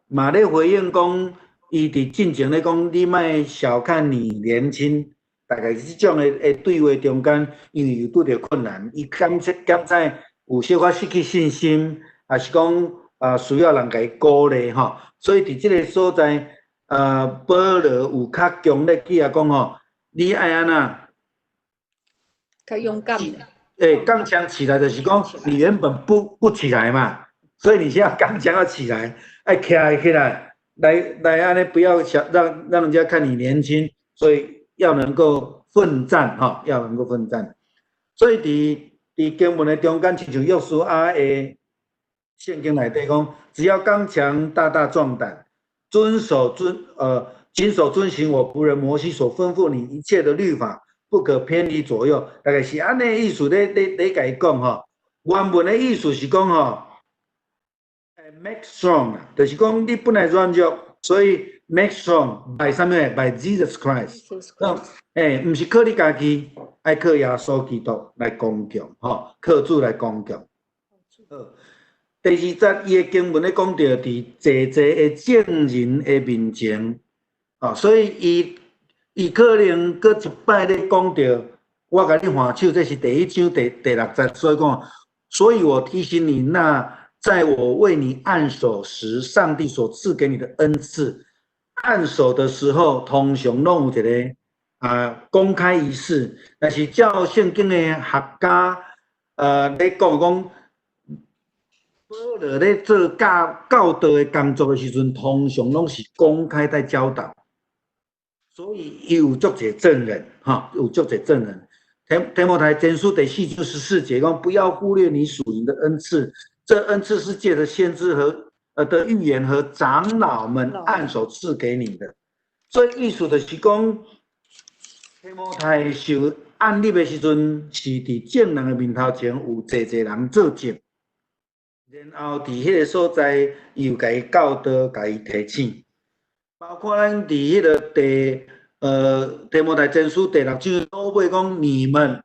嘛咧回应讲，伊伫进前咧讲，你莫小看你年轻，大概是這种的对话中间，因为有拄著困难，伊感觉感觉有小可失去信心，抑是讲啊需要人共伊鼓励吼，所以伫這个所在，保罗有较强烈去啊讲吼，你爱按怎？较勇敢。刚强起来就是讲你原本不起来嘛，所以你现在刚强要起来，爱徛起来。来来，按呢不要小让人家看你年轻，所以要能够奋战哈，要能够奋战。所以伫伫经文的中间，亲像约书亚的圣经内底讲，只要刚强，大大壮胆，遵守遵谨守遵行我仆人摩西所吩咐你一切的律法，不可偏离左右。大概是按呢意思咧咧咧共伊讲吼。原文的意思是讲吼，make strong 啊，就是讲你本来软弱，所以 make strong by 啥物？by Jesus Christ。毋是靠你家己，爱靠耶稣基督来刚强，吼，靠主来刚强。好，第二节伊的经文咧讲著伫济济的证人的面前，啊，所以伊伊可能阁一摆咧讲著，我共你按手，这是第一章第六节，所以讲，所以我提醒你，那在我为你按手时，上帝所赐给你的恩赐，按手的时候，通常拢有一个啊公开仪式。但是照圣经的学家咧讲讲，保罗咧做教教导的工作的时阵，通常拢是公开在教导，所以伊有足济证人，哈，有足济证人。提摩太前书第四章14节讲，不要忽略你属灵的恩赐。这恩赐是借着先知和的预言和长老们按手赐给你的。所以意思就是讲，提摩太受按立的时阵，是伫众人的面头前有济济人做证，然后伫彼个所在又共伊教导、共伊提醒。包括咱伫彼个提摩太前书第六章落尾讲，你们，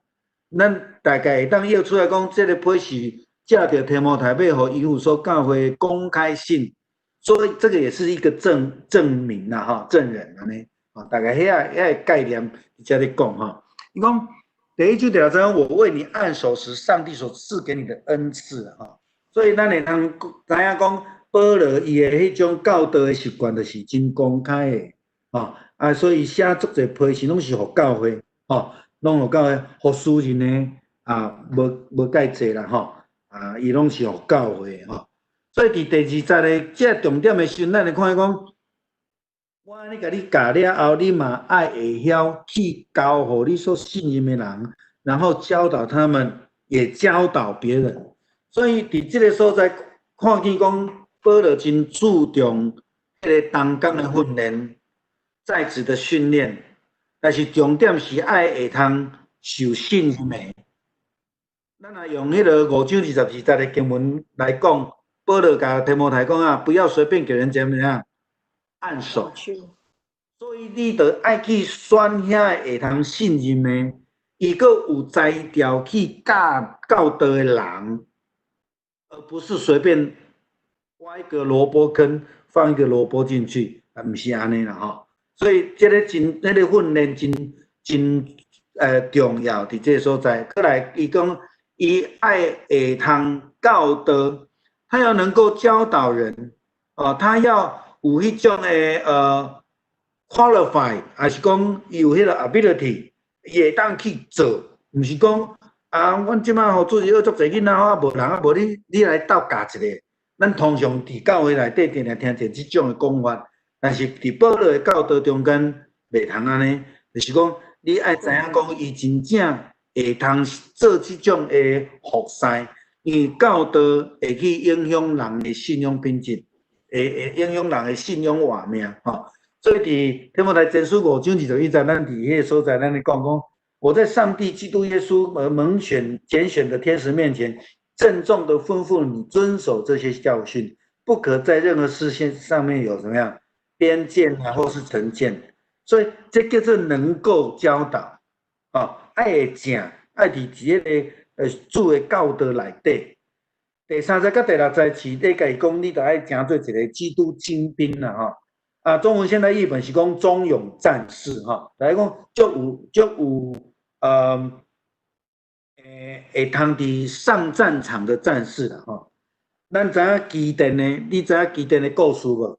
咱大概会当译出来讲，这个批是借著提摩太欲予以弗所教会公开信，所以这个也是一个证明啦，哈，证人按呢，啊，大概遐遐个概念伫遮咧讲哈。伊讲第一句第六章，我为你按手时，上帝所赐给你的恩赐哈，所以咱会通知影讲，保罗伊的彼种教导的习惯，就是真公开的，啊啊，所以写足济批信拢是予教会，吼，拢予教会，予私人的啊，无无介济啦，吼。啊，伊拢是予教会吼，所以伫第二节的这重点的时阵，咱会看见讲，我按呢共你教了后，你嘛爱会晓去交予你所信任的人，然后教导他们，也教导别人。所以伫这个所在，看见讲保罗真注重彼个同工的训练，在职的训练，但是重点是爱会通受信任的。咱若用彼个五章22节的经文来讲，保罗共提摩太讲啊，不要随便给人怎么样按手。所以你著爱去选遐会通信任的，伊阁有才调去教教导的人，而不是随便挖一个萝卜坑，放一个萝卜进去，啊，毋是按呢啦吼。所以这个真，那个训练真真重要，伫这个所在。阁来，伊讲。伊爱会通教导，他要能够教导人，哦，他要有彼种的qualify，抑是讲伊有彼个 ability，伊会当去做，毋是讲啊，阮这摆吼主日学足济囡仔，啊无人啊，无你你来斗教一个。咱通常伫教会内底定定听见这种的讲法，但是伫保罗的教导中间袂通按呢，就是讲你爱知影讲伊真正会通做这种的服侍，因为教导会去影响人的信仰品质，会影响人的信仰活命吼。所以伫提摩太前书5章21节，咱伫彼个所在，咱咧讲讲，我在上帝基督耶稣和蒙选拣选的天使面前，郑重的吩咐你遵守这些教训，不可在任何事情上面有什么样偏见啊，或是成见。所以这叫做能够教导，哦，爱会正，爱伫这个主的教导内底。第三节佮第六节是咧共伊讲，你著爱成做一个基督精兵啦，吼。啊，中文现代译本是讲忠勇战士，吼，来讲足有，会通伫上战场的战士啦，吼。咱知影基甸的，你知影基甸的故事无？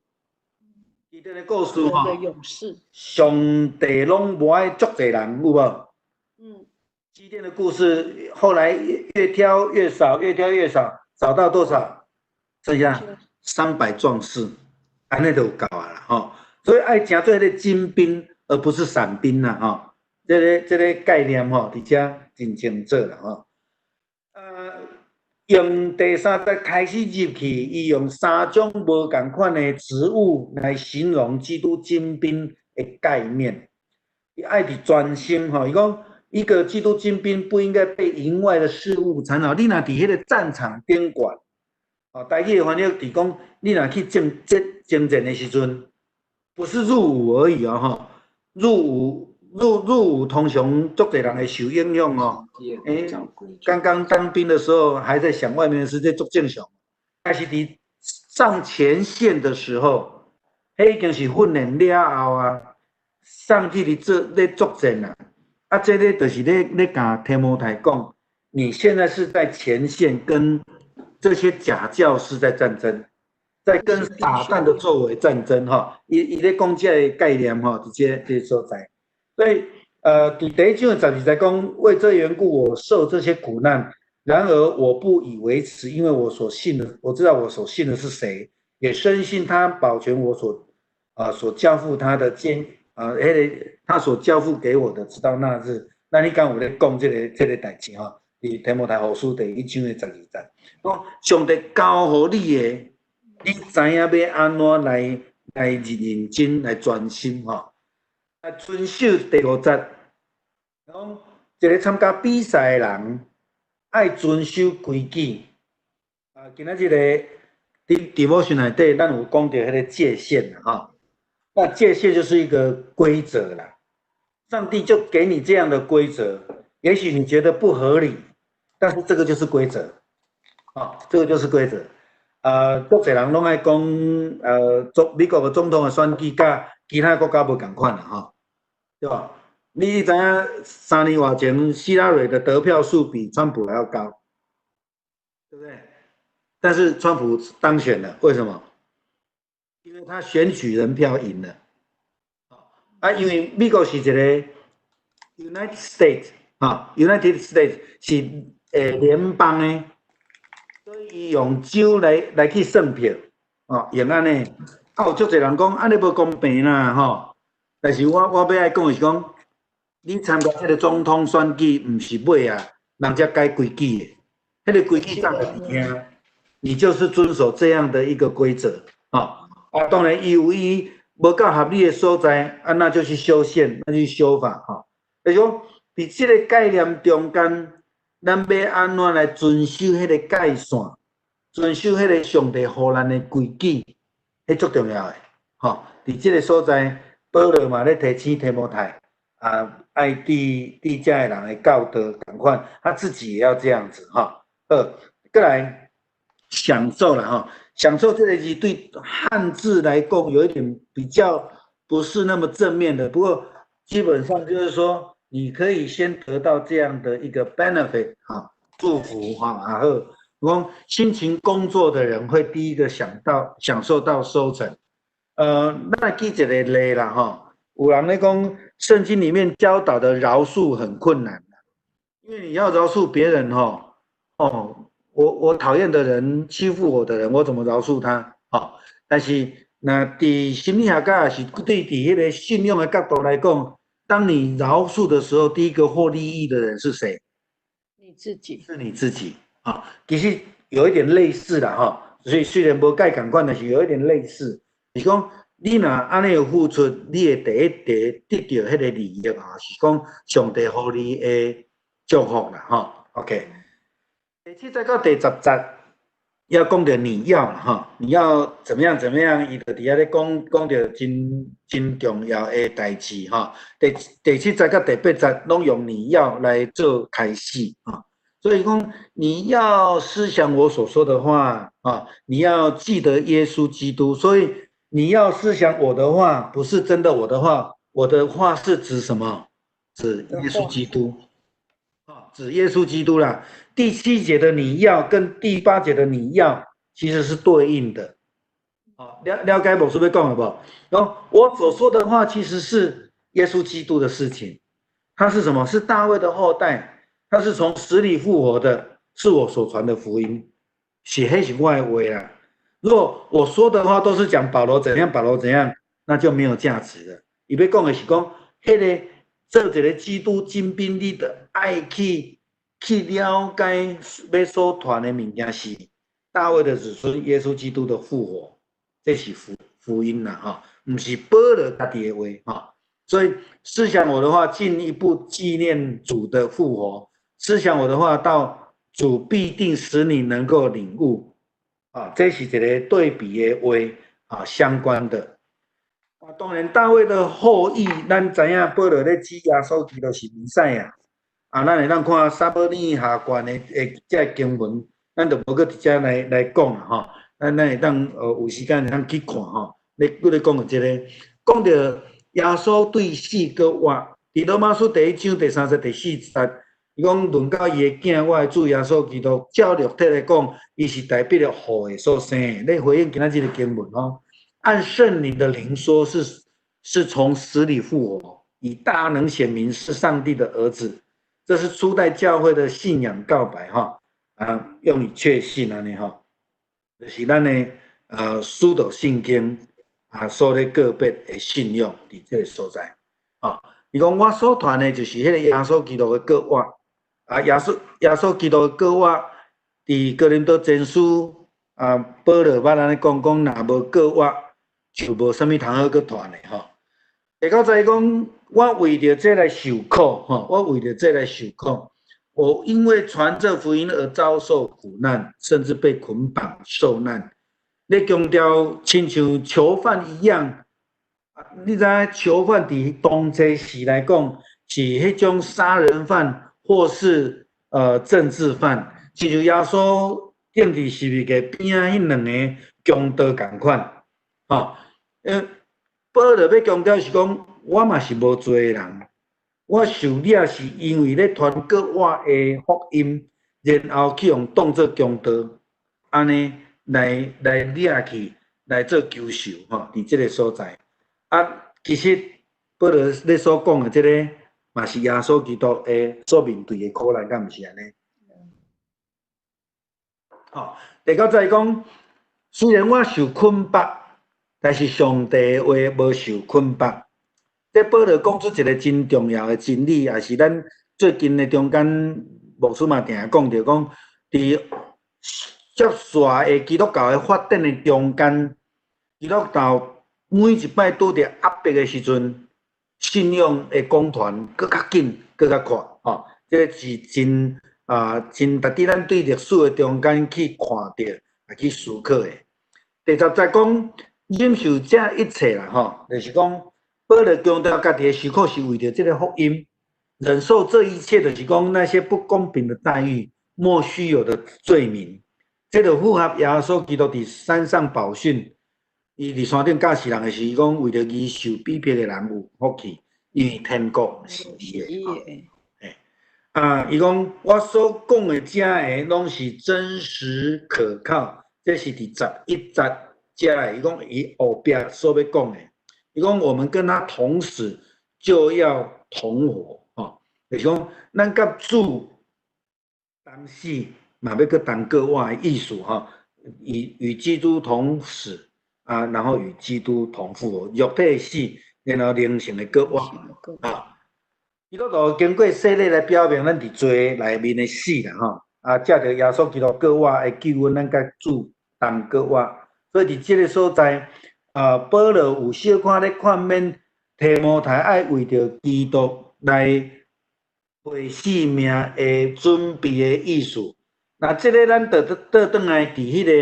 基甸的故事吼，勇士，上帝拢无爱足济人，有无？嗯。基甸的故事后来越挑越少，越挑越少，少到多少？剩下300壮士，按呢就够啊啦，吼。所以爱成做彼个精兵，而不是散兵啦，吼。这个概念吼，伫遮真清楚啦，吼。用第三节开始入去，伊用三种无仝款的植物来形容基督精兵的概念。伊爱伫专心吼，伊讲一个基督精兵不应该被营外的事物缠绕。你若伫彼个战场顶悬，哦，台语的翻译伫讲，你若去征战的时阵，不是入伍而已哦，吼，入伍通常足济人会受影响哦。欸，刚刚当兵的时候还在想外面的世界，足正常。但是伫上前线的时候，彼已经是训练了后啊，上去伫做咧作战啊。啊，这个就是咧共提摩太讲，你现在是在前线跟这些假教师在战争，在跟撒旦的作为战争吼。伊咧讲这个概念吼，伫这所在。所以，伫第一章的12节讲，为这缘故，我受这些苦难。然而我不以为耻，因为我所信的，我知道我所信的是谁，也深信他保全我所交付他的坚啊，彼个他所交付给我的，直到那日。那你敢有咧讲这个代志吼？伫提摩太后书第一章的十二节，讲上帝交予你的，你知影欲按怎来认真来专心吼。来遵守第五节，讲一个参加比赛的人爱遵守规矩。啊，今仔日个伫 devotion 内底，咱有讲著彼个界限啦，吼。那界限就是一个规则啦。上帝就给你这样的规则，也许你觉得不合理，但是这个就是规则，啊，这个就是规则。足济人拢爱讲，美国的总统的选举佮其他国家无仝款啦，吼，对吧？你知影3年外前，希拉蕊的得票数比川普还要高，对不对？但是川普当选了，为什么？因为他选举人票赢了。啊，因为美国是一个 United States 啊，United States 是联邦的，所以用州来去算票，哦，用按呢。啊，有足济人讲按呢无公平啦，吼。但是我欲爱讲的是讲，你参加这个总统选举，毋是尾啊，人才改规矩的，彼个规矩早就伫遐，你就是遵守这样的一个规则，啊，啊，当然伊有伊无够合理的所在，啊，那就去修宪，那去修法，吼。就是讲，伫这个概念中间，咱欲按怎来遵守彼个界线，遵守彼个上帝予咱的规矩，彼足重要的，吼。伫这个所在，保罗嘛咧提醒提摩太，啊，爱对遮的人的教导仝款，他自己也要这样子，哈。好，过来享受了哈，享受这个字对汉字来讲有一点比较不是那么正面的，不过基本上就是说，你可以先得到这样的一个 benefit 哈，祝福哈，然后讲辛勤工作的人会第一个想到享受到收成。咱来举一个例啦吼，有人咧讲圣经里面教导的饶恕很困难，因为你要饶恕别人吼，哦，我讨厌的人欺负我的人，我怎么饶恕他？哦，但是若伫心理学家是对伫彼个信仰的角度来讲，当你饶恕的时候，第一个获利益的人是谁？你自己。是你自己。啊，其实有一点类似啦吼，所以虽然无盖仝款，但是有一点类似。是讲你若按呢付出，你会第一得得著彼个利益啊，是讲上帝予你的祝福啦吼。OK，第七节到第十节，要讲著你要吼，你要怎么样怎么样，伊就伫遐咧讲讲著真真重要的代志吼。第七节佮第八节攏用你要来做开始吼。所以讲你要思想我所说的话啊，你要记得耶稣基督。所以你要思想我的话，不是真的我的话，我的话是指什么？指耶稣基督。啊，指耶稣基督啦。第七节的你要跟第八节的你要其实是对应的。好，了解牧师欲讲的无？然后我所说的话其实是耶稣基督的事情。他是什么？是大卫的后代，他是从死里复活的，是我所传的福音，是彼是我的话啦。如果我说的话都是讲保罗怎样，保罗怎样，那就没有价值了。伊欲讲的是讲，彼个做一个基督精兵，你著爱去了解欲所传的物件是大卫的子孙耶稣基督的复活，这是福音啦，吼，毋是保罗家己的话，吼。所以思想我的话，进一步纪念主的复活。思想我的话，到主必定使你能够领悟。啊，这是一个对比的话啊，相关的。啊，当然大卫的后裔，咱知影保罗咧指耶稣基督是弥赛亚。啊，咱会当看撒母耳下卷的这个经文，咱就无阁伫遮来讲啦吼。咱会当有时间会当去看吼。咧，阁咧讲著这个，讲著耶稣对死阁活，伫罗马书第一章第三节第四节，伊讲论到伊的囝，我的主耶稣基督，照肉体来讲，伊是大卫的后裔所生的。咧回应今仔这个经文吼，按圣灵的灵说是从死里复活，以大能显明是上帝的儿子。这是初代教会的信仰告白哈，啊，用以确信按呢吼，就是咱的使徒信经啊，所咧告别的信仰伫这个所在啊。伊讲我所传的就是彼个耶稣基督的复活啊，耶稣基督的复活，伫哥林多前书啊，保罗捌按呢讲讲，若无复活，就无啥物通好阁传的吼。第九节讲，我为著这来受苦，吼，我为著这来受苦，我因为传这福音而遭受苦难，甚至被捆绑受难。咧强调亲像囚犯一样，你知影囚犯伫当时时来讲，是彼种杀人犯或是政治犯，亲像耶稣钉伫十字架边仔彼两个强盗仝款，吼，保罗欲强调是讲，我嘛是无罪的人，我受掠是因为咧传复活的福音，然后去予当做强盗，按呢来掠去来做囚囚吼，伫这个所在。啊，其实保罗咧所讲的这个，嘛是耶稣基督的所面对的苦难，敢毋是按呢？吼，第九节讲，虽然我受捆绑，但是上帝的话无受捆绑。这保罗讲出一个真重要的真理，也是咱最近的中间牧师嘛定定讲著讲，伫接续的基督教的发展的中间，基督教每一摆拄著压迫的时阵，信仰的讲传阁较紧，阁较快，吼，这是真啊，真值得咱对历史的中间去看著，啊去思考的。第十节讲忍受这一切啦，吼，就是讲保罗强调家己的受苦是为著这个福音，忍受这一切，就是讲那些不公平的待遇、莫须有的罪名，这就符合耶稣基督伫山上宝训，伊伫山顶教示人的时，伊讲为著义受逼迫的人有福气，因为天国是伊的。啊，伊讲我所讲的这个拢是真实可靠，这是伫11节遮的。伊讲伊后壁所欲讲的，伊讲我们跟他同死，就要同活，吼，就是讲咱佮主同死，嘛欲阁同复活的意思，吼，与基督同死啊，然后与基督同复活，肉体死，然后灵性的复活啊。基督徒经过洗礼来表明咱伫罪内面的死啦，吼，啊，藉著耶穌基督閣活的救恩，咱佮主同閣活。所以佇這个所在，啊，保羅有小可咧勸勉提摩太，愛為著基督來為性命的準備的意思。那這个咱就倒轉來佇彼个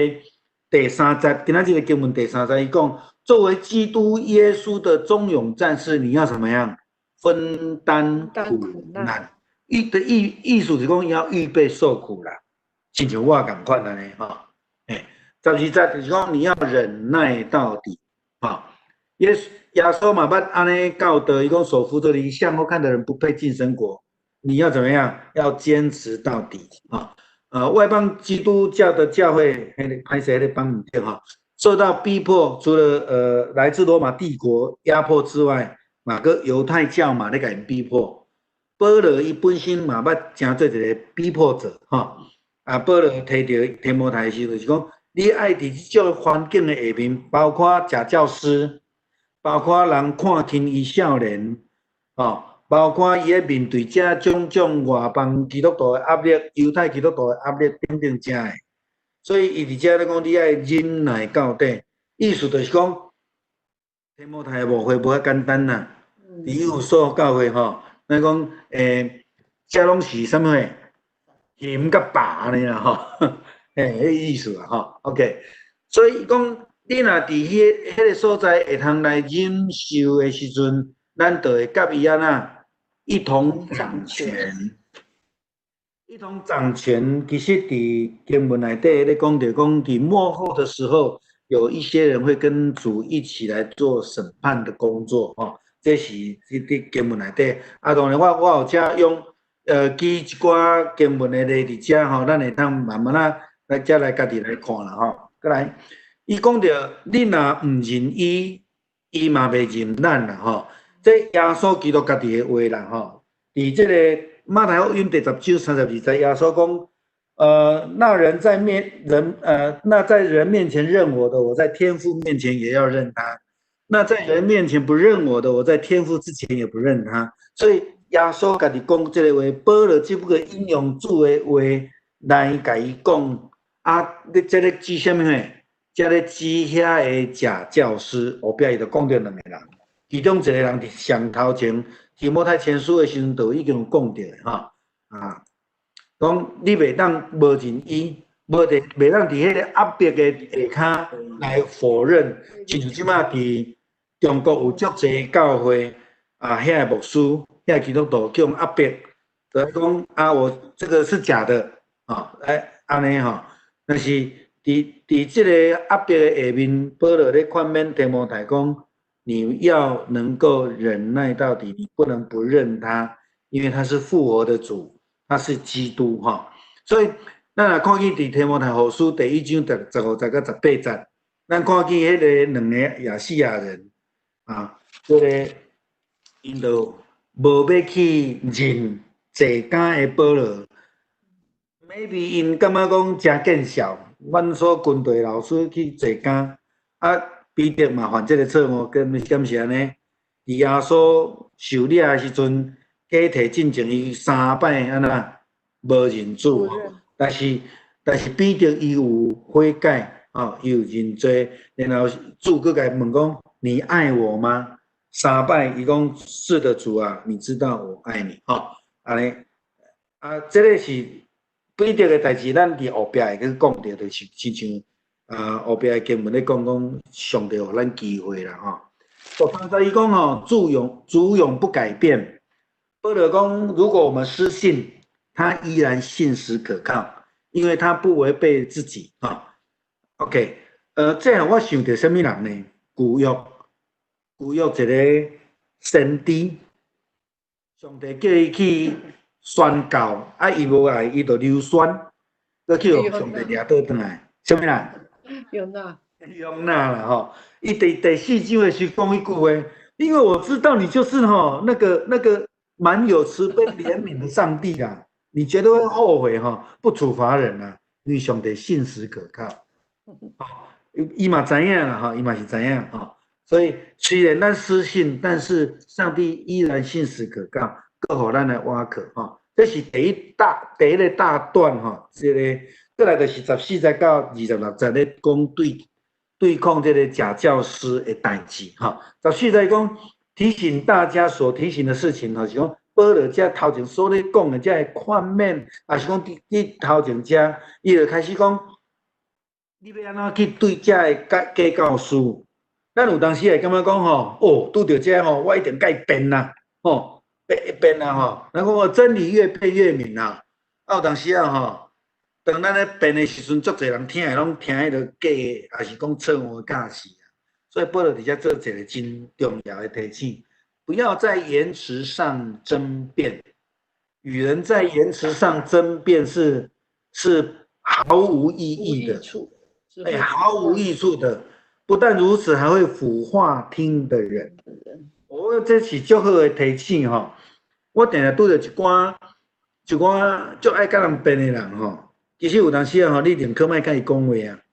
第三節，今仔這个經文第三節，伊講，作為基督耶穌的忠勇戰士，你要怎麼樣？分擔苦難。伊的意思是講要預備受苦啦，親像我仝款按呢吼。欸，12節就是講你要忍耐到底，吼。耶穌嘛捌按呢教導，伊講手扶著犁向後看的人不配進神國。你要怎麼樣？要堅持到底，啊。外邦基督教的教會，彼个歹勢彼个放毋著吼，受到逼迫，除了來自羅馬帝國壓迫之外，嘛閣猶太教嘛咧共𪜶逼迫。保羅伊本身嘛捌成做一個逼迫者，吼。啊，保羅提著提摩太的時陣，就是講你愛佇這種環境的下面，包括假教師，包括人看輕伊少年，吼，包括伊咧面對這種種外邦基督徒的壓力、猶太基督徒的壓力等等遮的，所以伊佇遮咧講，你愛忍耐到底，意思就是講，提摩太的牧會無遐簡單啦。佇以弗所教會吼，咱講這攏是啥物貨？鹹佮飽按呢啦吼，嘿，彼意思啦吼。OK，所以講，你若佇彼个所在會通來忍受的時陣，咱就會佮伊按怎一同掌權。一同掌權，其實佇經文內底咧講著講，佇末後的時候，有一些人會跟主一起來做審判的工作，吼。這是佇經文內底。啊，當然我有遮用記一寡經文的例佇遮吼，咱會當慢慢仔來遮來家己來看啦吼。閣來，伊講著，你若毋認伊，伊嘛袂認咱啦吼。這耶穌基督家己的話啦吼。佇這個馬太福音第10章32節，耶穌講，那人在面人，那在人面前認我的，我在天父面前也要認他；那在人面前不認我的，我在天父之前也不認他。所以耶穌家己講這个話，保羅只不過引用主的話來共伊講。啊，你這咧指啥物貨？這咧指遐个假教師，後壁伊就講著兩個人，其中一個人佇上頭前提摩太前書的時陣，就已經有講著吼，啊，講你袂當無認伊，無佇袂當佇彼个壓迫的下跤來否認。親像這馬佇中國有足濟教會啊，遐个牧師、遐個基督徒去予壓迫，就講啊，我這個是假的，啊，哎，按呢吼，但是佇這個壓迫的下面，保羅咧勸勉提摩太講，你要能夠忍耐到底，你不能不認他，因為他是復活的主，他是基督哈。所以，咱若看見佇提摩太後書第一章第15節到18節，咱看見彼個兩个亞細亞人啊，這个𪜶就無欲去認坐監的保羅，maybe 𪜶感覺講誠見笑，阮所軍隊老師去坐監，啊，彼得嘛犯這个錯誤，敢是按呢？佇耶穌受掠的時陣，假提進前伊三擺按怎無認主，但是彼得伊有悔改，哦，伊有認罪，然後主閣共伊問講：你愛我嗎？三擺伊講：是的，主啊，你知道我愛你，吼，按呢，啊，這个是彼得的代誌，咱佇後壁會閣講著，就是親像啊後壁的經文咧講講，上帝予咱機會啦，吼。13節伊講吼，主永不改變。保羅講，如果我們失信，他依然信實可靠，因為他不違背自己。哈，OK，這予我想著啥物人呢？舊約，舊約一個先知，上帝叫伊去宣告，啊，伊無愛，伊就溜酸，閣去予上帝掠倒轉來，啥物人？約拿。約拿啦，吼！伊第四章的時講彼句話，因為我知道你就是吼那個滿有慈悲憐憫的上帝啦，你絕對會後悔哈，不處罰人啊，因為上帝信實可靠。伊嘛知影啦，吼，伊嘛是知影吼，所以雖然咱失信，但是上帝依然信實可靠，閣予咱來倚靠吼。这是第一个大段吼，这个过来就是14节到26节咧讲对抗这个假教师的代志吼。十四节讲提醒大家所提醒的事情吼，是讲保罗遮头前所咧讲的这个劝勉，抑是讲伫头前遮，伊就开始讲，你欲按怎去对这个假教师？咱有当时会感觉讲吼，哦，拄著这吼，我一定共伊辩啦，吼，辩辩啦吼。咱讲真理越辩越明啦。啊，有当时啊吼，当咱咧辩的时阵，足济人听的拢听彼个假的，抑是讲错误的教示啊。所以保罗伫遮做一个真重要的提醒，不要在言辞上争辩。与人在言辞上争辩是毫无意义的。哎，毫无益处的。不但如此，还会腐化听的人。我这是足好的提醒吼。我定定拄著一寡足爱佮人辩的人吼。其实有当时啊吼，你宁可莫佮伊讲话啊，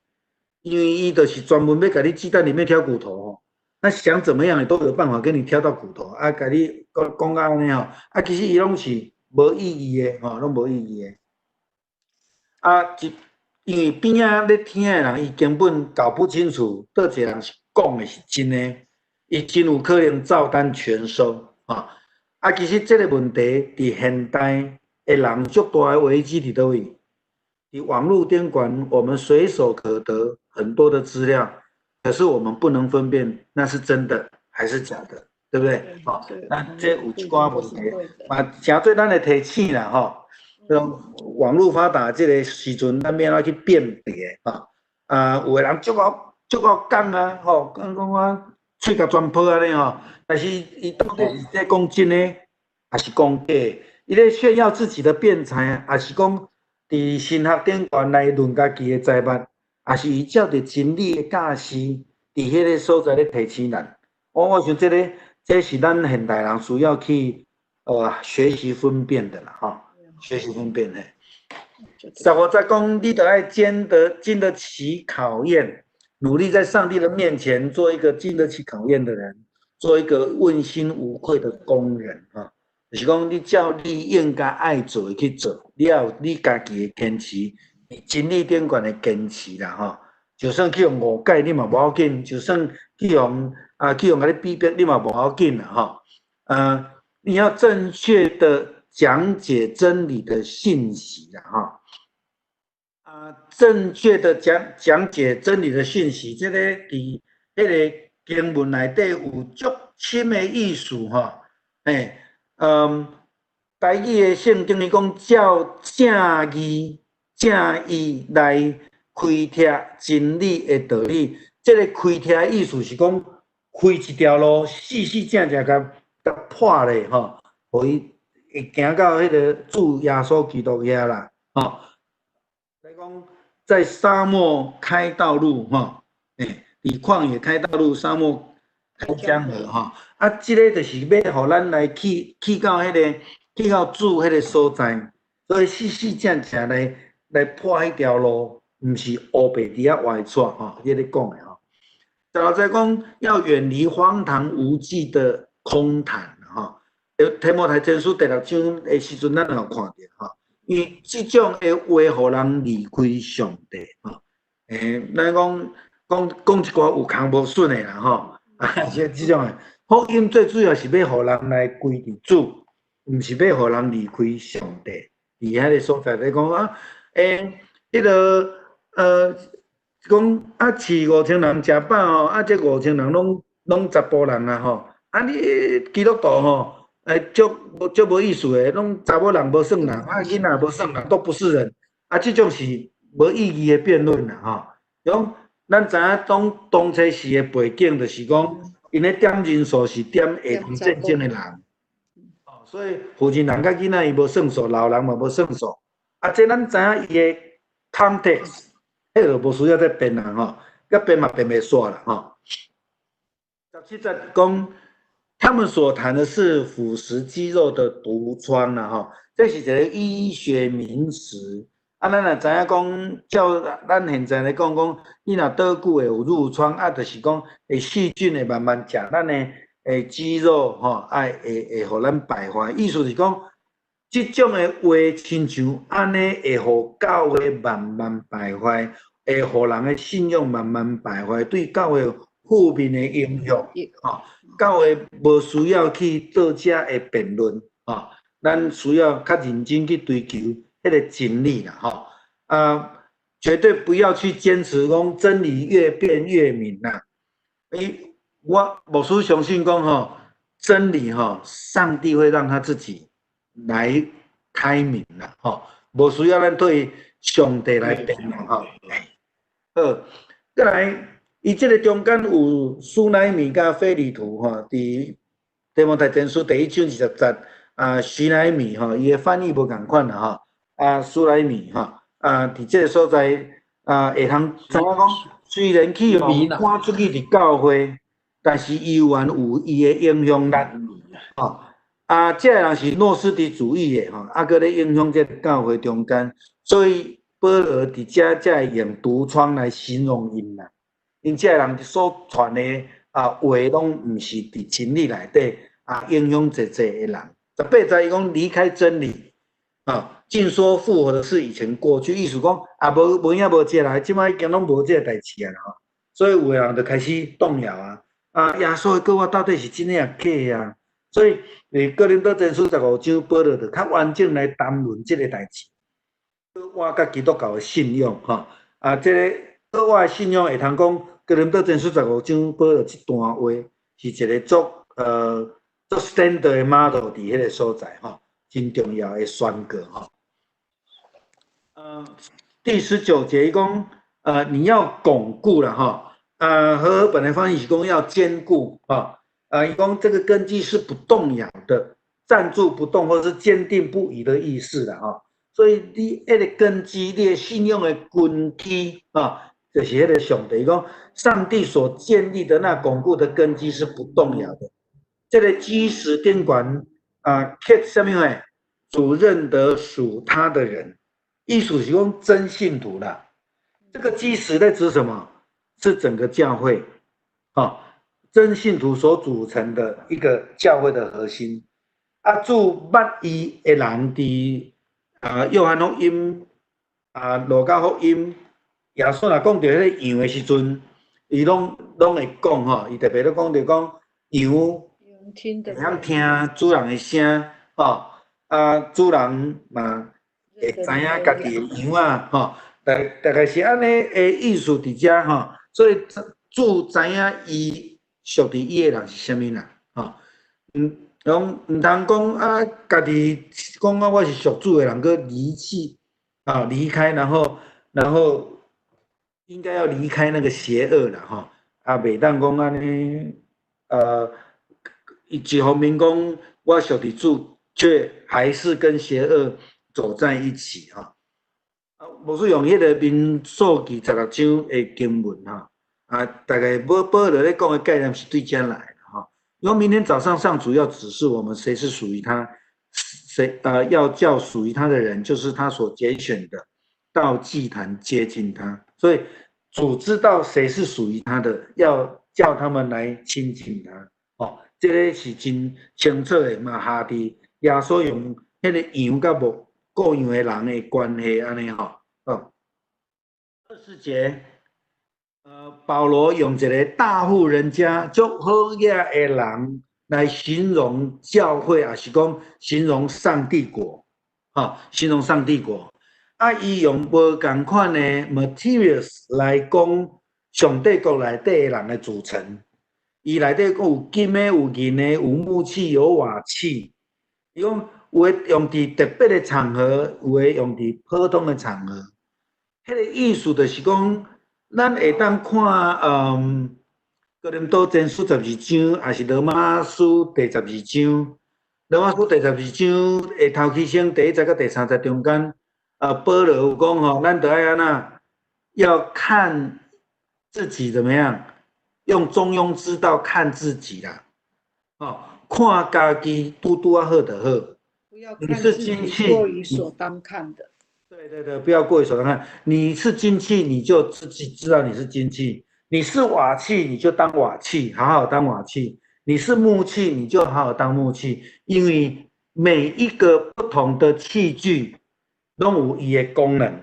因为伊就是专门欲共你鸡蛋里面挑骨头吼。那想怎么样，都有办法给你挑到骨头啊，共你讲讲到按呢吼。啊，其实伊拢是无意义的吼，拢无意义的。啊，因为边仔咧听的人，伊根本搞不清楚，佗一个人是讲的是真的，伊真有可能照单全收啊！啊，其实这个问题伫现代的人足大的危机伫佗位？伫网路顶悬，我们随手可得很多的资料，可是我们不能分辨那是真的还是假的，对不对？好，那这有一寡问题，嘛，诚做咱的提醒啦，吼。网路发达这个时阵，咱欲按怎去辨别啊？啊，有的人足𠢕足𠢕讲啊，吼，讲讲我喙共全破按呢吼，但是伊到底是咧讲真的，抑是讲假？伊咧炫耀自己的辩才，抑是讲伫神学顶悬来论家己的才捌，抑是伊照著真理的教示，伫彼个所在咧提醒咱。我想这个，这是咱现代人需要去学习分辨的啦，吼。学习分辨嘿，15节讲，你著爱经得起考验，努力在上帝的面前做一个经得起考验的人，做一个问心无愧的工人啊。就是讲，你照你应该爱做的去做，你要有你家己的坚持，伫真理顶悬的坚持啦吼。就算去予误解，你嘛无要紧；就算去予共你比别，你嘛无要紧啦吼。你要正确的讲解真理的信息啦吼。啊，正确的讲解真理的信息，这个伫彼个经文内底有足深的意思吼。嘿，台语的圣经伊讲照正义正意来开拓真理的道理。这个开拓的意思是讲开一条路，四四正正共共破咧吼，予伊会行到彼个主耶稣基督遐啦，吼。来讲，在沙漠开道路，吼，欸，伫旷野开道路，沙漠开江河，吼。啊，这个就是欲予咱来去到主彼个所在，所以四四正正来破彼条路，毋是乌白伫遐歪跩，吼，这咧讲的吼。16节讲要远离荒唐无稽的空谈，吼。提摩太前书第六章的时阵，咱有看著吼，因为这种的话，予人离开上帝，吼。欸，咱讲讲讲一寡有空无榫的啦，吼。啊，这种的福音最主要是欲予人来归伫主，毋是欲予人离开上帝。伫遐个所在咧讲啊，欸，彼个讲啊，饲5000人食饱吼，啊，这五千人拢查埔人啊吼，啊，你基督徒吼，欸，足足无意思的，拢查某人无算人，啊，囡仔无算人，都不是人，啊，这种是无意义的辩论啦吼。讲咱知影当初时的背景，就是讲，𪜶咧点人数是点会当战争的人，哦，所以妇人共囡仔伊无算数，老人嘛无算数，啊，这咱知影伊的 context，彼个无需要再辩啦吼，佮辩嘛辩袂煞啦吼。17节讲，他们所谈的是腐蚀肌肉的毒疮啦吼，这是一个医学名词。啊，咱若知影讲，照咱现在来讲讲，你若倒久会有褥疮，啊，就是讲会细菌会慢慢食咱的肌肉吼，啊，会予咱败坏。意思是讲，這種的話，親像按呢，會予教會慢慢敗壞，會予人的信仰慢慢敗壞，對教會負面的影響。吼，教會無需要去做這的辯論，吼，咱需要較認真去追求彼个真理啦，吼。啊，絕對不要去堅持講真理越辯越明啦。欸，我牧師相信講吼，真理吼，上帝會讓他自己來開明啦，吼，無需要咱對上帝來辯論吼。好，閣來，伊這个中間有書乃米佮腓利圖吼，佇提摩太前書第一章20節啊，徐乃米吼，伊的翻譯無仝款啦吼，啊，書乃米吼，啊，佇這个所在啊，會通知影講，雖然去予趕出去佇教會，但是伊猶原有伊的影響力，吼。啊，這个人是諾斯底主義的吼，啊，閣咧影響這个教會中間，所以保羅佇遮才會用毒瘡來形容𪜶啦。𪜶這个人所傳的啊話，攏毋是佇真理內底啊，影響濟濟的人。18節伊講離開真理，啊，盡說復活的事以前過去，意思講啊，無無影無跡啦，這擺已經攏無這个代誌啊吼。所以有的人就開始動搖啊，啊，耶穌的復活到底是真的抑假啊？所以，佇哥林多前書15章，保羅就較完整來談論這个代誌。我佮基督教的信仰，吼啊，這个我的信仰會通講，哥林多前書十五章保羅這段話是一个足 standard 的 model 佇彼个所在，吼，真重要的宣告，吼。第19節伊講，你要鞏固啦，吼，和合本的翻譯是講要堅固，吼。啊，伊講這個根基是不動搖的，站住不動，或者是堅定不移的意思啦，吼。所以你彼個根基，你的信仰的根基啊，就是彼個上帝講，上帝所建立的那鞏固的根基是不動搖的。這个基石頂懸啊，刻啥物貨？主認得屬他的人，意思是講真信徒啦。這個基石在指什麼？是整個教會，啊。真信徒所組成的一個教會的核心。啊，主捌伊的人佇啊，約翰福音啊，路加福音，耶穌若講著彼個羊的時陣，伊攏會講吼，伊特別咧講著講羊會曉聽主人的聲，吼，啊，主人嘛會知影家己的羊仔，吼，大概是按呢的意思佇遮吼，所以主知影伊屬佇伊的人是啥物人，吼，講毋通講啊，家己講啊，我是屬主的人，閣離棄啊，離開，然後應該要離開那個邪惡啦，吼，啊，袂當講按呢，一方面講我屬佇主，卻還是跟邪惡走在一起，吼。啊，牧師用彼个民數記16章的經文，吼，啊，大概保羅咧講的概念是對遮來的，吼。因為明天早上上主要指示我們誰是屬於他，誰要叫屬於他的人，就是他所揀選的，到祭壇接近他。所以主知道誰是屬於他的，要叫他們來親近他。哦，這个是真清楚的嘛。下佇耶穌用彼個羊佮牧顧羊的人的關係按呢吼。哦，20節。保羅用一个大戶人家足好額的人來形容教會，抑是講形容上帝國，吼，形容上帝國。啊，伊用無仝款的 materials 來講上帝國內底的人的組成。伊內底閣有金的、有銀的、有木器、有瓦器。伊講有的用佇特別的場合，有的用佇普通的場合。彼个意思就是講，咱會當看，哥林多前書十二章，抑是羅馬書第十二章。羅馬書第十二章的頭起先第一節佮第三節中間，啊，保羅有講吼，咱著愛按怎，要看自己怎麼樣，用中庸之道看自己啦，哦，看家己拄拄仔好就好。不要看自己過於所當看的。對對對，不要過於所當看。你是金器，你就自己知道你是金器；你是瓦器，你就當瓦器，好好當瓦器；你是木器，你就好好當木器。因為每一个不同的器具攏有伊的功能。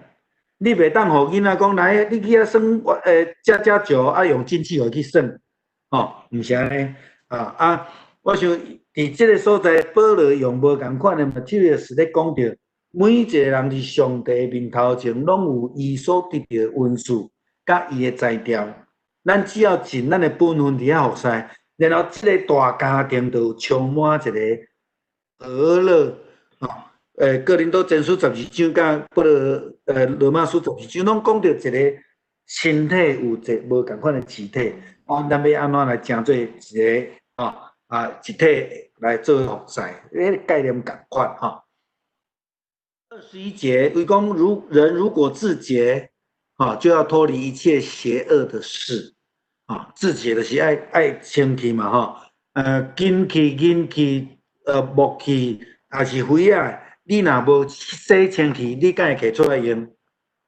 你袂当予囡仔讲来，你去遐耍，家家酒啊，用金器去耍，吼，毋是按呢啊啊！我想伫这个所在，保罗用无仝款的 materials 咧讲著，每一个人伫上帝面头前，攏有伊所得著的恩赐，佮伊的才调。咱只要尽咱的本分伫遐服侍，然后这个大家庭就充满一个和乐，吼。哥林多前书12章佮保罗罗马书12章，攏讲著一个身体有一个无仝款的肢体，啊，咱欲按怎来成做一个一体来做服侍，彼个概念仝款吼。21节，伊讲如人如果自洁，就要脱离一切邪恶的事，自洁就是爱爱清气嘛，吼，金器、银器、木器，抑是废仔。你若无洗清气，你敢会提出来用？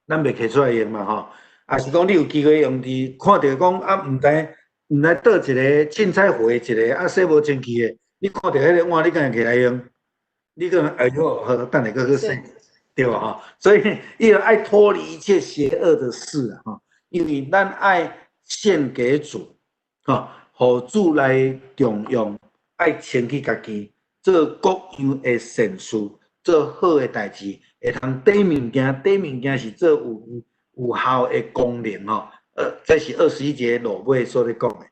咱袂提出来用嘛吼。抑是讲你有机会用伫看著讲啊，毋知毋知佗一个凊彩回一个啊，洗无清气的，你看著彼个碗，你敢会提来用？你可能哎哟，好，等下阁去洗，对无吼？所以伊就爱脱离一切邪恶的事啊，吼，因为咱爱献给主，吼，予主来重用，爱清气家己，做各样的善事。做好的代志，会通缀物件，缀物件是做有有效的功能吼。这是21节落尾所咧讲的。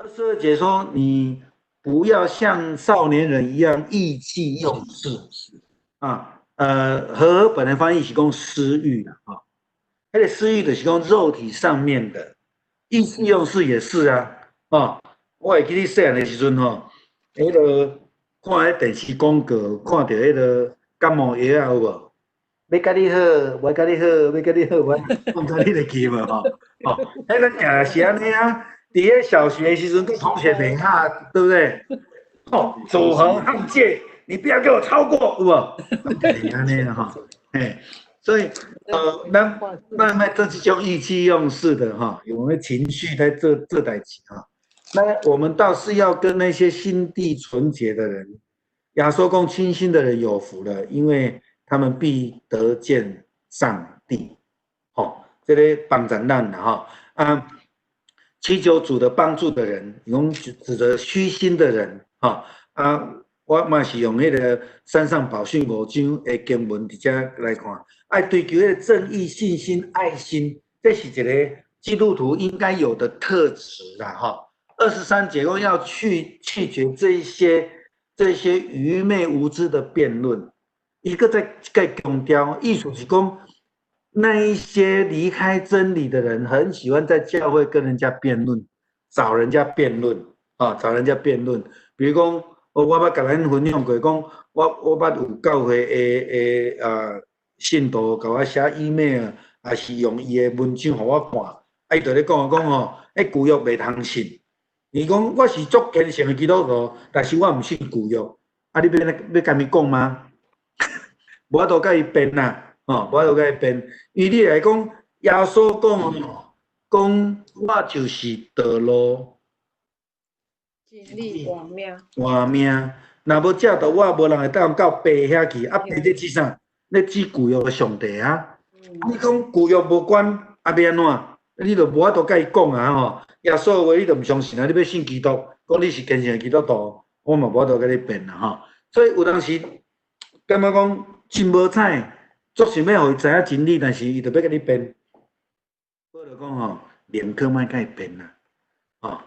22节说，你不要像少年人一样意气用事啊。和合本的翻译是讲私欲啦，哈。彼个私欲就是讲肉体上面的，意气用事也是啊。哦，我会记得细汉的时阵吼，彼个。看彼电视广告，看著彼个感冒药仔有无？欲佮你好，欲佮你好，欲佮你好，我我毋知你会记无吼？哦，彼个定是按呢啊！伫咧小学时阵，跟同学比下，对不对？哦，组合和界，你不要给我超过，有无？是按呢吼，嘿，所以咱咱莫做这种意气用事的哈，用的情绪在做做代志哈。那我们倒是要跟那些心地纯洁的人，耶稣讲清心的人有福了，因为他们必得见上帝。好，这个帮助咱啦哈啊，祈求主的帮助的人，用指着虚心的人，哈啊，我嘛是用彼个山上宝训五章的经文伫遮来看，爱追求彼个正义、信心、爱心，这是一个基督徒应该有的特质啦，哈。23节讲要去拒绝这些愚昧无知的辩论，一个在在强调，意思是讲那一些离开真理的人，很喜欢在教会跟人家辩论，找人家辩论啊，找人家辩论。比如讲，我捌共咱分享过，讲我捌有教会的信徒共我写 email，抑是用伊的文章予我看，啊，伊就咧讲讲吼，彼旧约袂通信。伊讲我是足虔诚的基督徒，但是我毋信旧约。啊，你欲欲共伊讲吗？无法度共伊辩啦，吼，无法度共伊辩。因为你来讲，耶稣讲讲我就是道路、真理、活命。活命，若无藉著我，无人会当到父遐去。啊，父咧指啥？咧指旧约的上帝啊。你讲旧约无关，啊，欲按怎？你就无法度共伊讲啊吼。耶稣的话你都毋相信啊！你欲信基督，讲你是虔诚的基督徒，我嘛无法度共你辩啦吼。所以有当时感觉讲真无彩，足想欲予伊知影真理，但是伊就欲共你辩。保罗讲吼，宁可莫共伊辩啦，吼，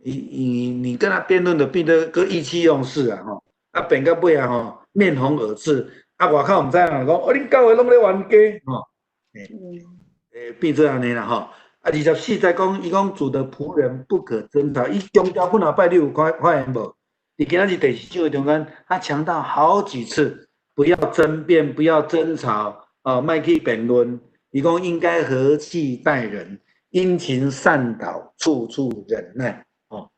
伊伊你跟他辩论的变得阁意气用事啊吼，啊辩到尾啊吼，面红耳赤，啊外口毋知影讲，哦恁教会拢咧冤家吼，变做按呢啦吼。啊，24节讲，伊讲主的仆人不可争吵，伊强调几若摆，你有发发现无？伫今仔日第四章的中间，他强调好几次，不要争辩，不要争吵，啊，莫去辩论。伊讲应该和气待人，殷勤善导，处处忍耐。哦，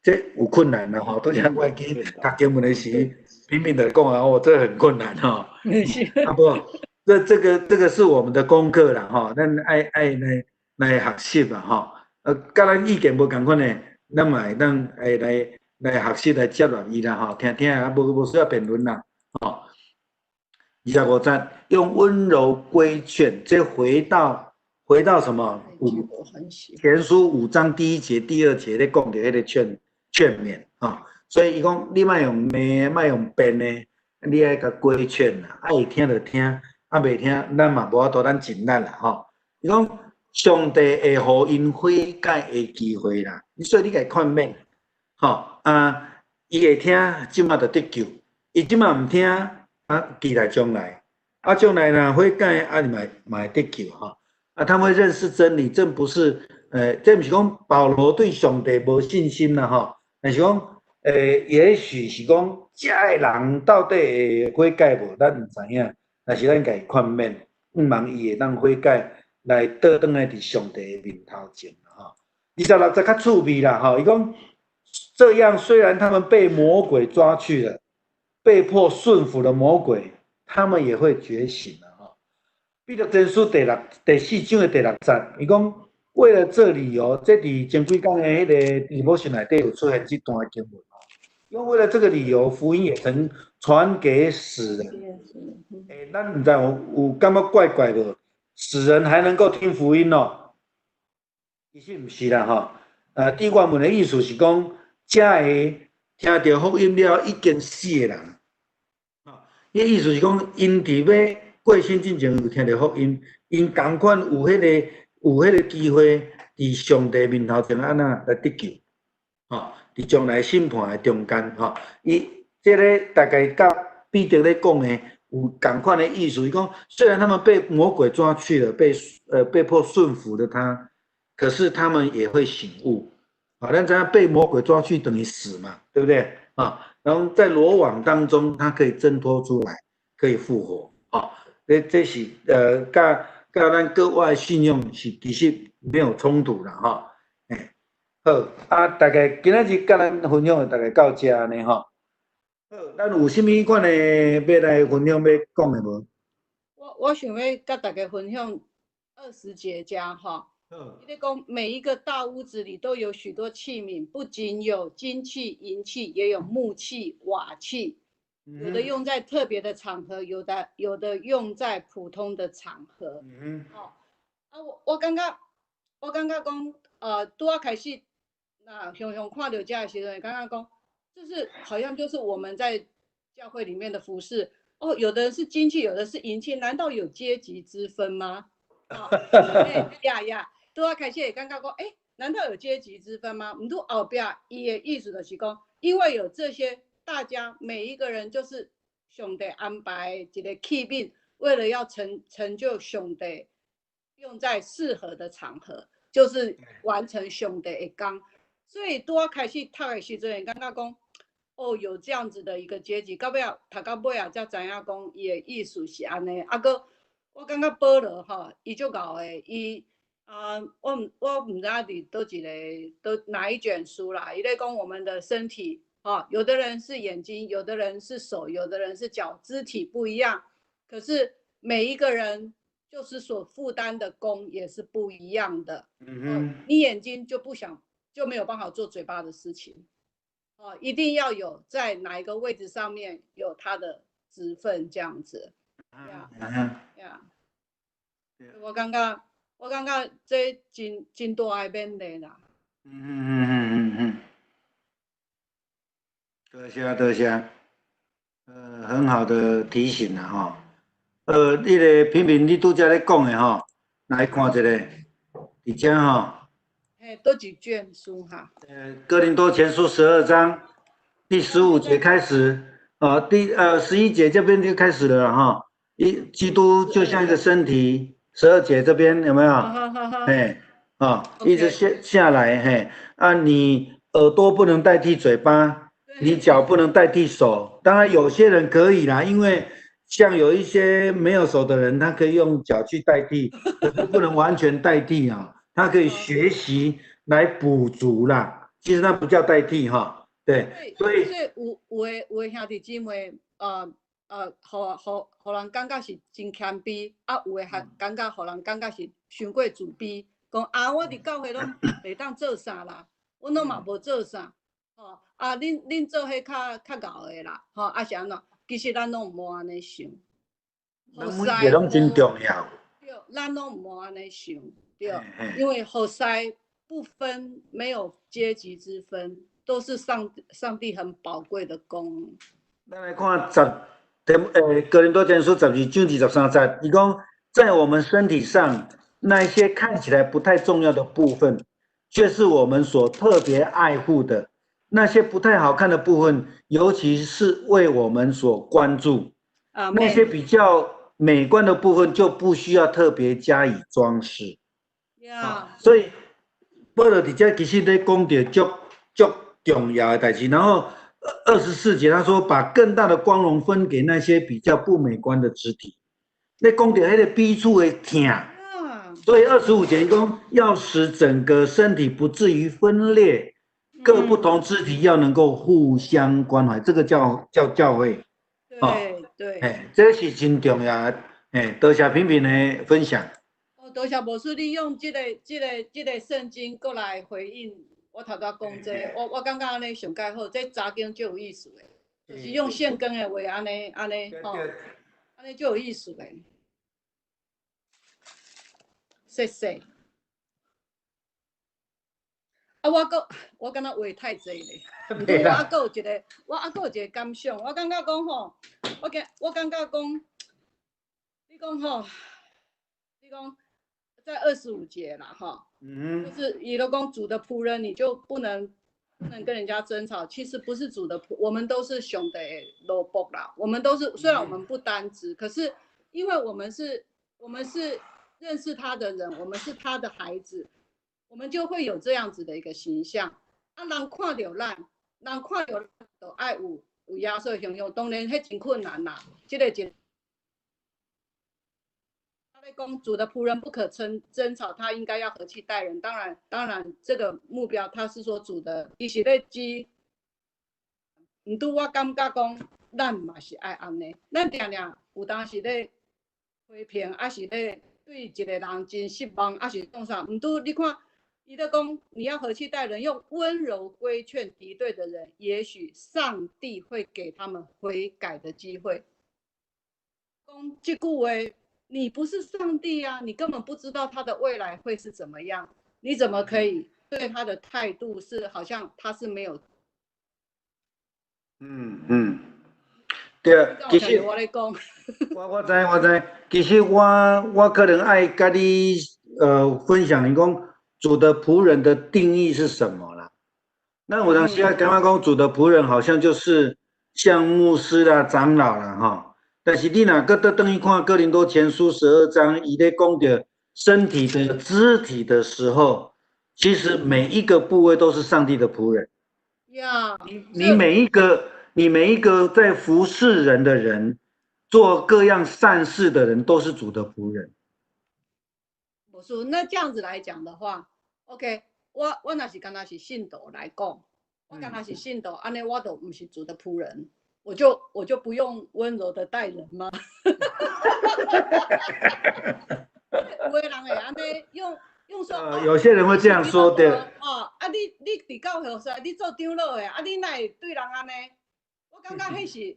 这有困难的吼，拄才我记读经文的时，拼命的讲啊，哦，这很困难吼。啊不，这个是我们的功课啦，吼，咱爱爱来来学习啊，吼。佮咱意见无仝款的，咱嘛会当爱来來學習來接納伊啦吼，聽聽啊，無需要辯論啦，吼。25節，用溫柔規勸，這回到什麼？前書5章第1節、第2節咧講著彼個勸勉啊，所以伊講你莫用罵，莫用辯的，你愛共規勸啦，啊會聽就聽，啊袂聽，咱嘛無法度，咱盡力啦吼。伊講上帝會予𪜶悔改的機會啦，所以你共伊勸勉，吼啊，伊會聽，這馬就得救；伊這馬毋聽，啊，期待將來，啊，將來若悔改，啊，伊嘛會得救吼。啊，他們會認識真理，這不是，這毋是講保羅對上帝無信心啦吼，但是講，也許是講，這个人到底會悔改無，咱毋知影，但是咱共伊勸勉，向望伊會當悔改，來倒轉來佇上帝的面頭前吼。26節較趣味啦吼，伊講這樣雖然他們被魔鬼抓去了，被迫順服了魔鬼，他們也會覺醒了吼。彼得前書第4章的第6節，伊講為了這理由，這佇前幾工的彼個 devotion 內底有出現這段經文。因為為了這個理由，福音也曾傳給死人。咱毋知有感覺怪怪無？死人還能夠聽福音哦？其實毋是啦，吼。第原文的意思是講，這个聽著福音了已經死的人。伊意思是講，𪜶佇欲過身進前有聽著福音，𪜶仝款有彼個機會，佇上帝面頭前按怎來得救？吼，佇將來審判的中間，吼，伊這个大概佮彼得咧講的有仝款的意思。伊講，雖然他們被魔鬼抓去了，被迫順服了他，可是他們也會醒悟。啊，咱知影被魔鬼抓去等於死嘛，對不對？啊，然後在羅網當中，他可以掙脫出來，可以復活。啊，這是佮咱國外信仰是其實沒有衝突啦，吼。好，啊，大概今仔日佮咱分享的大概到這按呢吼。好，咱有啥物款的欲來分享欲講的無？我想欲佮大家分享20節遮吼。伊咧講每一個大屋子裡都有許多器皿，不僅有金器、銀器，也有木器、瓦器。有的用在特別的場合，有的用在普通的場合。哦，啊，我感覺講，拄仔開始，那雄雄看著這的時陣，感覺講，就是好像就是我們在教會裡面的服侍。哦，有的是金器，有的是銀器，難道有階級之分嗎？哦，呀呀，拄仔開始會感覺講，欸，難道有階級之分嗎？毋過後壁伊的意思就是講，因為有這些，大家每一個人就是上帝安排一個器皿，為了要成就上帝用在適合的場合，就是完成上帝的工。所以拄仔開始讀的時陣，感覺講，哦，有這樣子的一個階級，到尾仔讀到尾仔才知影講伊的意思是按呢。啊，閣我感覺保羅吼，伊足𠢕的，伊啊，我毋知影佇佗一个佗哪一卷書啦，伊咧講我們的身體，吼，有的人是眼睛，有的人是手，有的人是腳，肢體不一樣，可是每一個人就是所負擔的工也是不一樣的。你眼睛就不想就沒有辦法做嘴巴的事情，哦，一定要有在哪一個位置上面有他的職分這樣子。呀呀，我感覺這真大的勉勵啦。多謝多謝，很好的提醒啦吼。你个平平，你拄才咧講的吼，來看一下，佇遮吼。嘿，佗一卷書哈？哥林多前書12章第15節開始，啊，第11節這邊就開始了哈。基督就像一個身體，12節這邊有沒有？哎，啊，一直下來，嘿，啊，你耳朵不能代替嘴巴，你腳不能代替手。當然有些人可以啦，因為像有一些沒有手的人，他可以用腳去代替，可是不能完全代替啊。他可以學習來補足啦，其實那不叫代替哈，對，所以所以有的兄弟姊妹，予人感覺是真謙卑，啊，有的還感覺予人感覺是傷過自卑，講啊，我佇教會攏袂當做啥啦，我攏嘛無做啥。吼啊，恁做彼較較𠢕的啦，吼啊是按怎？其實咱攏毋好按呢想。咱每一个攏真重要。對，咱攏毋好按呢想，對，因為服侍不分，沒有階級之分，都是上帝很寶貴的工。咱來看十，哥林多前書12章23節，伊講在我們身體上那一些看起來不太重要的部分，卻是我們所特別愛護的；那些不太好看的部分，尤其是為我們所關注。那些比較美觀的部分，就不需要特別加以裝飾。所以保羅佇這其實咧講著足足重要的代誌，然後24節他說，把更大的光榮分給那些比較不美觀的肢體。咧講著彼個彼此的疼，所以25節講要使整個身體不至於分裂，各不同肢體要能夠互相關懷，這個叫教會。對對，欸，這是真重要的。欸，多謝品品的分享。哦，多謝牧師，你用這個聖經過來回應我頭拄仔講這個，我感覺按呢上蓋好，這查經足有意思的，就是用聖經的話按呢按呢吼，按呢足有意思的。謝謝。啊，我閣我感覺話太濟咧，毋過我猶閣有一個，我猶閣有一個感想，我感覺講吼，我感覺講，你講吼，你講在25節啦，吼，就是伊都講主的僕人，你就不能跟人家爭吵。其實不是主的僕，我們都是上帝的奴僕啦。我們都是，雖然我們不單職，可是因為我們是認識他的人，我們是他的孩子。我們就會有這樣子的一個形象，啊，人看著咱，人看著就愛有耶穌的形象，當然彼真困難啦。這個真，他咧講主的僕人不可爭吵，他應該要和氣待人。當然，當然這個目標，他是說主的，伊是咧指，毋過我感覺講，咱嘛是愛按呢，咱定定有當時咧批評，抑是咧對一個人真失望，抑是創啥？毋過你看。伊咧講，你要和氣待人，用溫柔規勸敵對的人，也許上帝會給他們悔改的機會。講這句話，你不是上帝啊，你根本不知道他的未來會是怎麼樣，你怎麼可以對他的態度是好像他是沒有？嗯嗯，對，其實我咧講，我知我知，其實我可能愛佮你分享，你講。主的僕人的定義是什麼啦？那我當時剛剛講主的僕人，好像就是像牧師啦、長老啦，哈。但是你若閣倒轉去看哥林多前書12章，伊咧講著身體的肢體的時候，其實每一個部位都是上帝的僕人。 Yeah，你每一個在服侍人的人，做各樣善事的人，都是主的僕人。我說那這樣子來講的話。OK，我若是敢若是信徒來講，我敢若是信徒，按呢我就毋是主的僕人，我就不用溫柔的待人嗎？有的人會按呢用說，有些人會這樣說的。哦，啊你佇教會服侍，你做長老的，啊你哪會對人按呢？我感覺彼是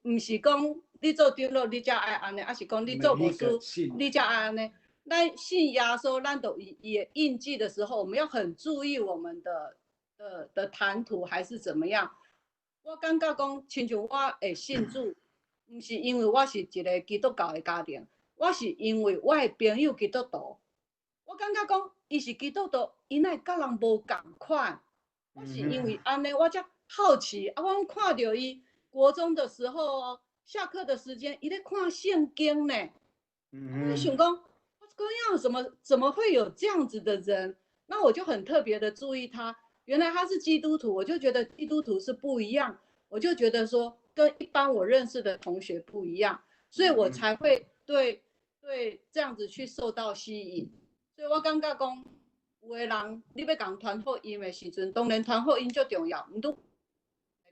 毋是講你做長老你才愛按呢，抑是講你做牧師你才愛按呢？咱信耶穌，咱都伊的印記的時候，我們要很注意我們的談吐還是怎麼樣。我感覺講，親像我會信主，毋是因為我是一個基督教的家庭，我是因為我的朋友基督徒。我感覺講，伊是基督徒，伊哪會佮人無仝款？我是因為按呢，我才好奇啊！我看著伊國中的時候哦，下課的時間，伊咧看聖經呢。我想講。這樣怎麼會有這樣子的人？那我就很特別的注意他，原來他是基督徒，我就覺得基督徒是不一樣，我就覺得說跟一般我認識的同學不一樣，所以我才會對這樣子去受到吸引。所以我感覺講，有的人你欲共傳福音的時陣，當然傳福音足重要，毋過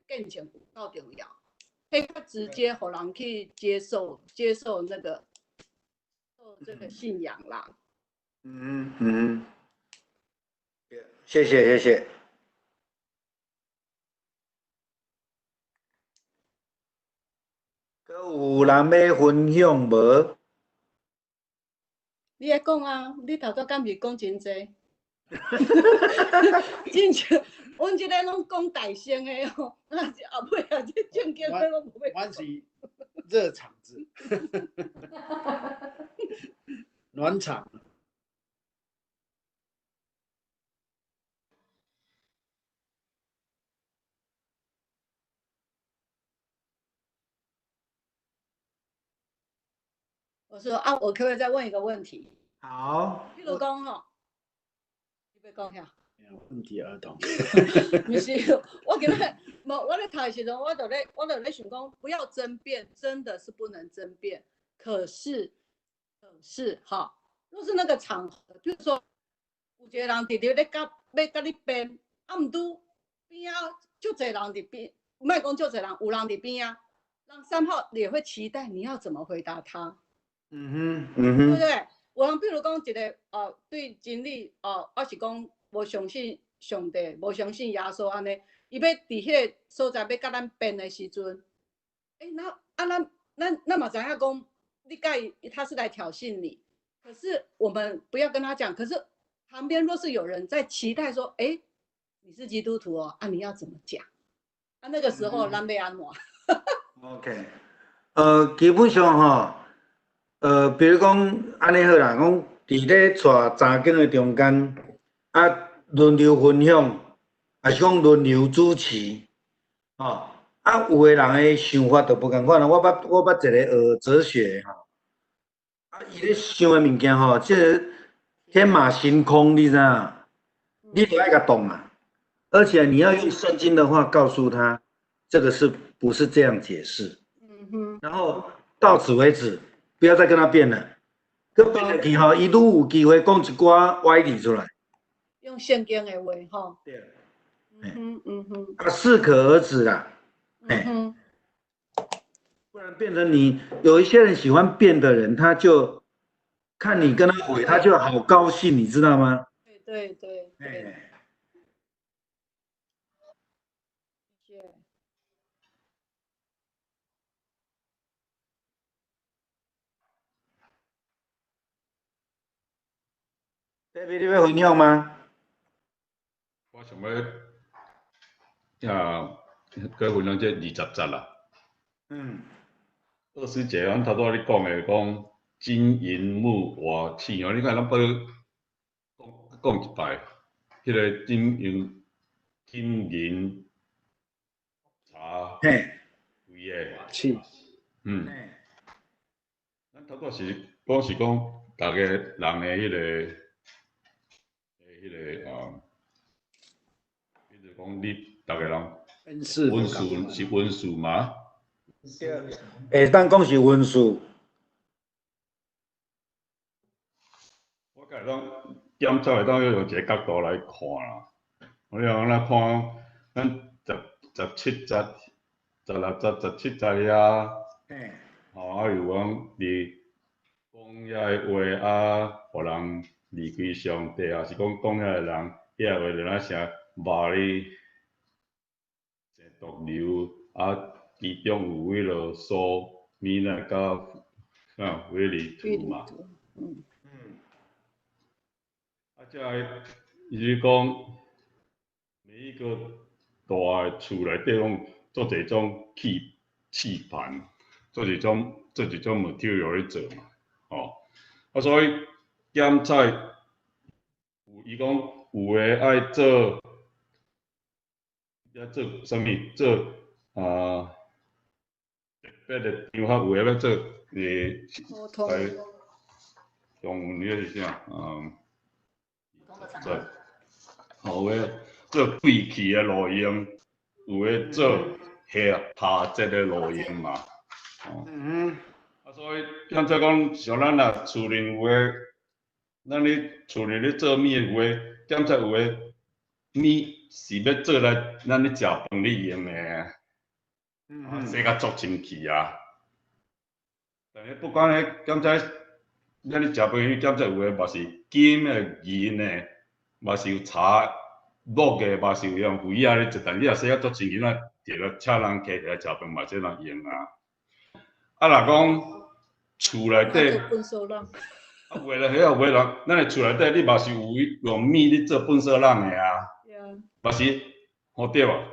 見證有夠重要，彼較直接予人去接受那個。這個信仰啦，嗯嗯，謝謝謝謝。閣有人欲分享無？你愛講啊！你頭拄敢是講真濟？真像阮這個攏講大聲的哦，啊後尾啊，這正經的攏無欲。阮是熱場子，暖場。我說啊，我可不可以再問一個問題？好。譬如講吼，你欲講啥？問題兒童。毋是，我今仔無，我咧讀的時陣，我就咧想講，不要爭辯，真的是不能爭辯。可是，可是哈，若是那個場合，比如說有一個人直直咧佮欲佮你辯，啊，毋拄邊仔足濟人佇邊，莫講足濟人，有人佇邊仔，人三號也會期待你要怎麼回答他。嗯哼，嗯哼，對不對？有人比如講一個對真理抑是講無相信上帝，無相信耶穌按呢，伊欲佇彼個所在欲佮咱辯的時陣，欸，那啊咱嘛知影講，你佮伊他是來挑釁你，可是我們不要跟他講。可是旁邊若是有人在期待說，欸，你是基督徒哦，啊，你要怎麼講？啊，那個時候咱欲按怎？OK，基本上吼。比如講按呢好啦，講佇咧帶查經的中間，啊輪流分享，抑是講輪流主持，吼，啊有的人的想法就無仝款啦。我捌一個學哲學吼，啊伊咧想的物件吼，這個天馬行空，你知影？你著愛共擋啊！而且你要用聖經的話告訴他，這個是不是這樣解釋？嗯哼。然後到此為止。不要再跟他辯了，閣辯落去吼，伊愈有機會講一寡歪理出來。用聖經的話吼。對。嗯哼嗯哼。啊，適可而止啦。嗯哼。不然變成你有一些人喜歡辯的人，他就看你跟他回，他就好高興，你知道嗎？對對對。對。謝謝。 David，你欲分享嗎？我想欲啊，閣分享這20節啦。嗯。 20節，阮頭拄仔你講的講金銀木瓦器哦，你看咱捌講講一擺，彼個金銀金銀茶位的器，嗯。咱頭拄仔是講是講，逐个人的彼個。彼個啊，比如講你逐个人恩賜恩賜是恩賜嗎？對，會當講是恩賜。我共講檢查會當用一個角度來看啦。我講咱看咱17節、16節、17節遐，吼啊有講佇講遐個話啊，予人離開上帝，抑是講講遐個人，遐個話就若啥肉咧生毒瘤啊，其中有彼落蘇米奈佮啊腓利圖嘛。嗯。啊，這个伊是講每一個大的厝內底攏做濟種器器盤，做濟種做濟種 material 咧做嘛，吼。啊，所以檢採有伊講有的愛做，欲做啥物？做啊特別的場合，有的欲做來用你是啥？嗯，對，有的做貴氣的路用，有的做下下節的路用嘛。嗯。啊，所以檢採講，像咱若厝裡有的，咱咧厝裡咧做物的有的，檢採有的物是欲做來咱咧食飯咧用的啊，洗甲足清氣啊。但是不管彼檢採，咱咧食飯去檢採有的嘛是金的、銀的，嘛是有柴木的，嘛是有用肥仔咧，一但你若洗甲足清氣，咱摕來請人客摕來食飯嘛，這人用啊。啊，若講厝內底，啊，袂啦，彼個袂啦，咱的厝內底你嘛是有用物咧做糞埽籠的啊，嘛是，吼對無？啊，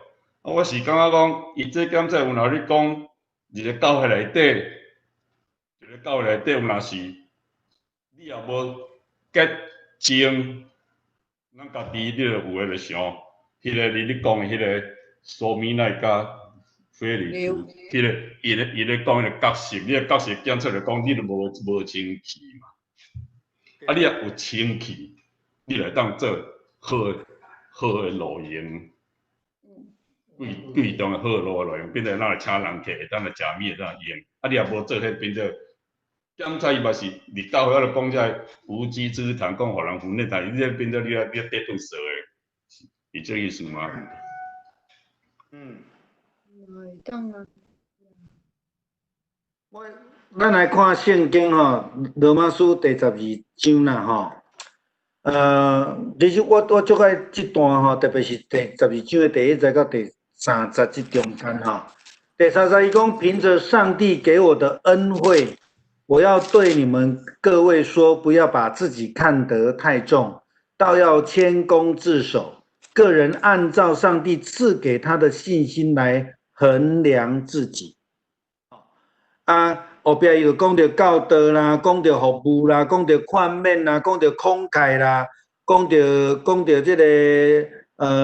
我是感覺講，伊這檢測有若你講，一个教會內底，一个教會內底有若是，你也無潔淨，咱家己你就有的就想，彼个你咧講的彼个蘇米奈佮腓利斯，彼个伊咧講彼个角色，你的角色檢測就講，你就無清氣嘛。啊，你若有清氣，你來當做好的路用，貴重的好路的路用，變做咱來請人客，會當來食物，會當來用。啊，你若無做彼變做檢查伊嘛是，伫教會我著講這个無稽之談，講予人訓練，但是你這變做你咧糞埽的，是這意思嗎？嗯。會當啊。咱來看聖經吼，羅馬書第十二章啦吼。其實我足愛這段吼，特別是第十二章的第一節到第三節這中間吼。第三節伊講，憑著上帝給我的恩惠，我要對你們各位說，不要把自己看得太重，倒要謙恭自守，個人按照上帝賜給他的信心來衡量自己。啊，後壁伊就講著教導啦，講著服務啦，講著勸勉啦，講著慷慨啦，講著這個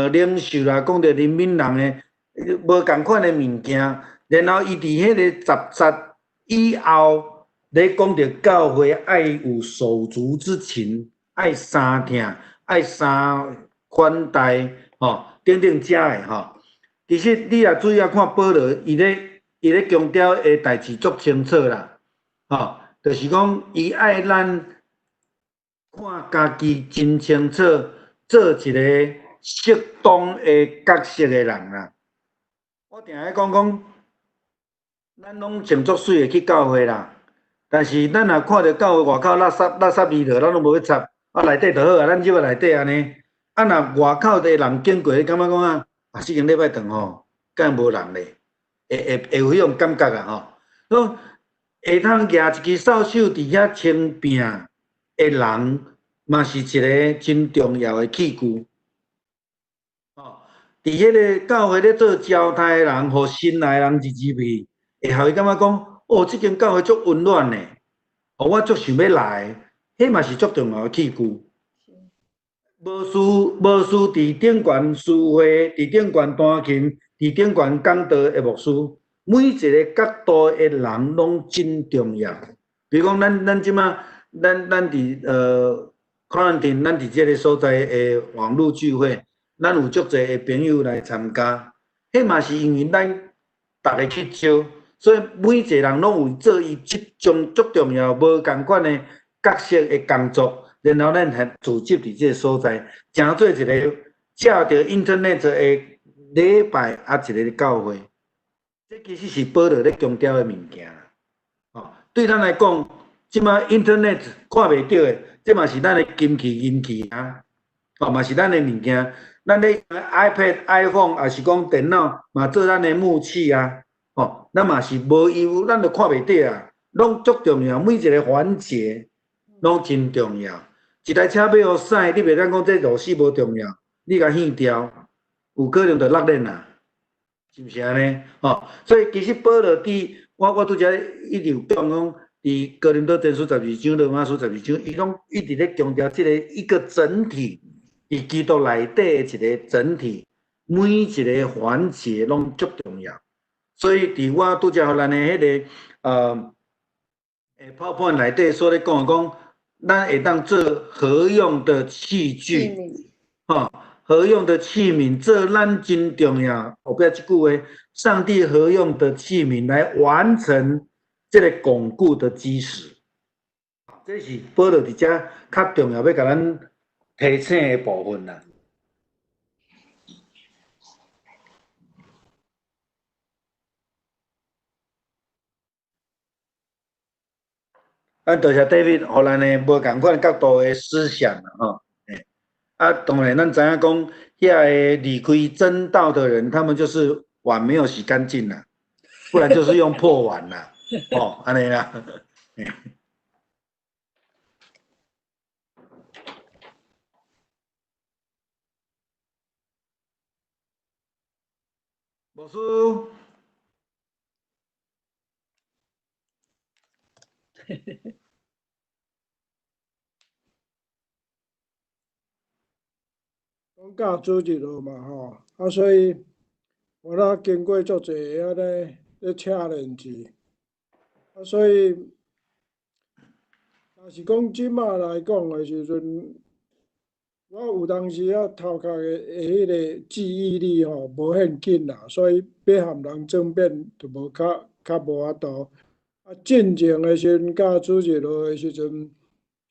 領袖啦，講著憐憫人的無仝款的物件。然後伊佇彼個十節以後，咧講著教會愛有手足之情，愛相疼，愛相款待，吼等等遮的吼。其實你若注意看保羅，伊咧強調的代誌足清楚啦，吼，就是講伊愛咱看家己真清楚，做一個適當的角色的人啦。我定愛講，咱攏穿足媠的去教會啦，但是咱若看著教會外口垃圾味道，咱攏無欲插，啊內底就好啊，咱入來內底按呢。啊若外口的人經過，你感覺講啊，啊這間禮拜堂吼，敢無人咧？會有彼種感覺啊吼，講會通舉一支掃帚佇遐清摒的人，嘛是一个真重要的器具。吼，佇彼个教會咧做招待的人，予新來的人入去，會予伊感覺講，哦，這間教會足溫暖的，予我足想欲來，彼嘛是足重要的器具。無輸佇頂懸司會，佇頂懸彈琴。佇頂懸講道的牧師，每一个角度的人攏真重要。比如講，咱這馬，咱佇quarantine，咱佇這个所在的網路聚會，咱有足濟的朋友來參加，彼嘛是因為咱逐个去招，所以每一个人攏有做伊這種足重要無仝款的角色的工作，然後咱還組織佇這个所在，成做一个借著 internet 的禮拜啊，一个教會，這其實是保羅咧強調的物件。哦，對咱來講，這馬 internet 看袂著的，這嘛是咱的金器銀器啊，哦，嘛是咱的物件。咱咧 iPad、iPhone，抑是講電腦，嘛做咱的武器啊。哦，咱嘛是無伊，咱就看袂著啊。攏足重要，每一个環節攏真重要。一台車欲予駛，你袂當講這螺絲無重要，你共掀掉。有可能就落鏈啦，是毋是按呢？吼，所以其實保羅佇我拄才一直有講講，佇哥林多前書十二章、羅馬書十二章，伊攏一直咧強調這個一個整體，佇基督內底的一個整體，每一個環節攏足重要。所以佇我拄才予咱的彼个PowerPoint 內底所咧講講，咱會當做合用的器具，吼。合用的器皿，這咱真重要。後壁這句話，上帝合用的器皿來完成這个鞏固的基石。這是保羅佇遮較重要，欲共咱提醒的部分啦。咱多謝 David，予咱的無仝款角度的思想啦，吼。啊，當然，咱知影講，遐个離開真道的人，他們就是碗沒有洗乾淨啦，不然就是用破碗啦。哦，按呢啦。牧师。讲教主日学嘛吼，啊，所以我若经过足济按呢咧 challenge，啊，所以若是讲这马来讲的时阵，我有当时啊头壳的彼个记忆力吼无遐紧啦，所以欲和人争辩就无较较无法度。啊，进前的时阵教主日学的时阵，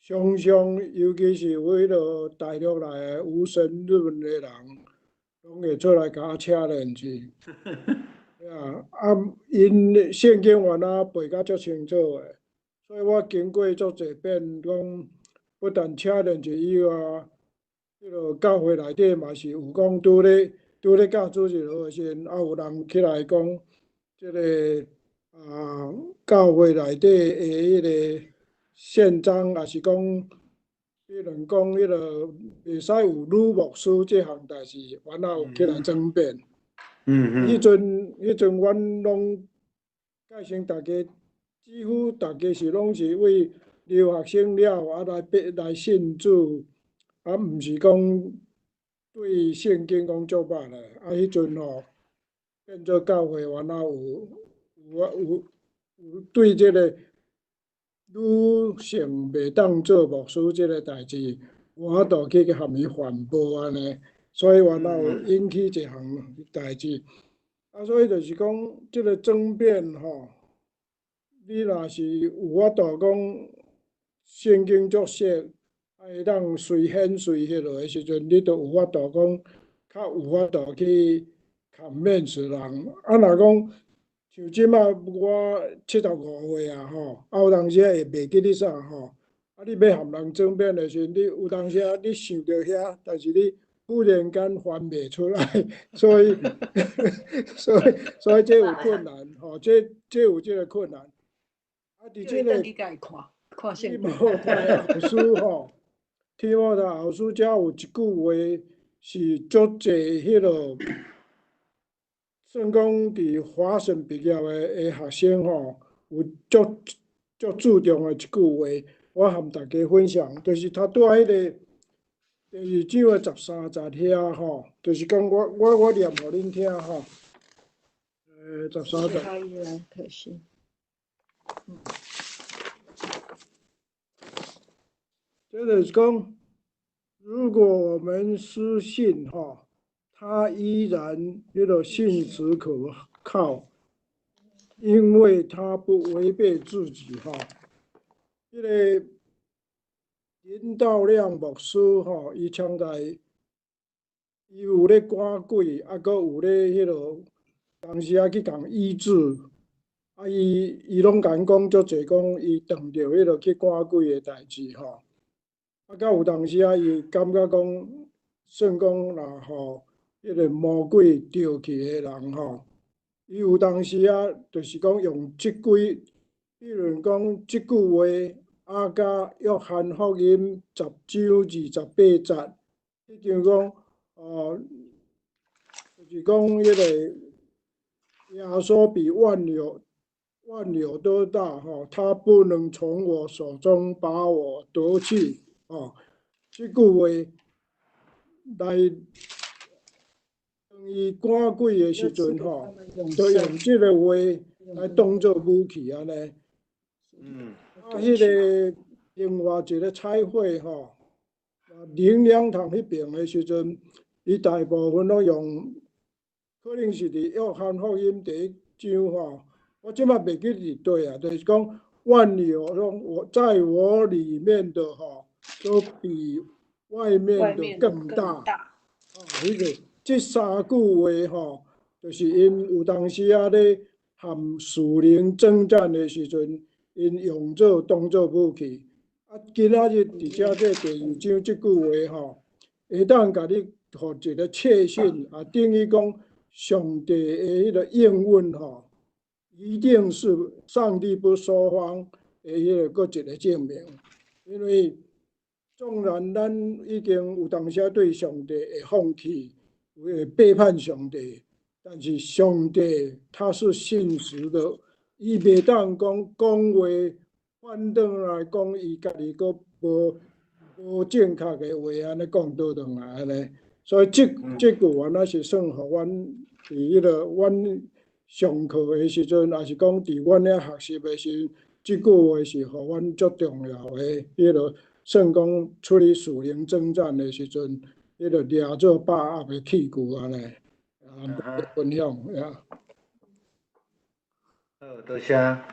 常常尤其是有彼落大陆来的无神论的人，拢会出来共我 challenge。啊，啊，𪜶圣经原来背甲足清楚的，所以我经过足济遍，讲不但 challenge 以外，彼落教会内底嘛是有讲拄咧教主日学的时阵，啊有人起来讲，这个啊教会内底的彼个宪章，抑是讲，比如讲彼个袂使有女牧师这项代志，原来有起来争辩。彼阵阮拢介绍大家，几乎大家是拢是为留学生了啊来来信主。啊，毋是讲对圣经讲足捌咧，啊，彼阵吼变做教会原来有对这个女性袂当做牧师这个代志，有法度去含伊反驳按呢，所以原来有引起一项代志。啊，所以就是讲这个争辩吼，你若是有法度讲圣经足熟。会当随显随彼落的时阵，你就有法度讲，较有法度去 convince 人。啊，若讲像这马我75岁啊吼，啊有当时会袂记得啥吼，啊你欲和人争辩的时阵，你有当时啊你想著遐，但是你忽然间翻袂出来，所以这有困难吼，这有这个困难。啊，伫这个提摩太后书吼。提摩太后书遮有一句话是足济彼落，算讲伫华盛毕业的学生吼，有足足注重的一句话，我和大家分享，就是他拄仔彼个第二章的13节遐吼，就是讲我念予恁听吼，13节。可惜。这就是讲，如果我们失信哈，他依然彼个信实可靠，因为他不违背自己哈。彼个林道亮牧师吼，伊常在，伊有咧赶鬼，啊，阁有咧彼落，当时啊去共医治，啊，伊拢共讲足济，讲伊碰著彼落去赶鬼的代志吼。啊，到有当时啊，伊感觉讲，算讲若予彼个魔鬼著去的人吼，伊有当时啊，就是讲用这几，比如讲这句话，啊，佮约翰福音10章28节，彼张讲，哦，就是讲彼个耶稣比万有万有都大吼，他不能从我手中把我夺去。哦，这句话来当伊赶鬼的时阵吼，就用这个话来当做武器按呢。啊，彼个另外一个彩绘吼，灵粮堂彼边的时阵，伊大部分拢用，可能是伫约翰福音第一章吼，我这马袂记伫佗啊，就是讲万有拢我在我里面的吼，都比外面的更大。啊，彼个这三句话吼，就是𪜶有当时啊咧和属灵争战的时阵，𪜶用做当做武器。啊，今仔日伫遮这第二章这句话吼，会当共你予一个确信啊，等于讲上帝的彼个应允吼，伊一定是上帝不说谎的彼个阁一个证明。因为纵然咱已经有当时对上帝会放弃，会背叛上帝，但是上帝他是信实的，伊袂当讲讲话反转来讲，伊家己阁无正确的话按呢讲倒转来按呢。所以这句话若是算予阮伫彼个阮上课的时阵，抑是讲伫阮咧学习的时阵，这句话是予阮足重要的。彼个算讲处理属灵征战的时阵，彼个掠做把握的器具按呢，啊，分享呀。好，多谢。啊，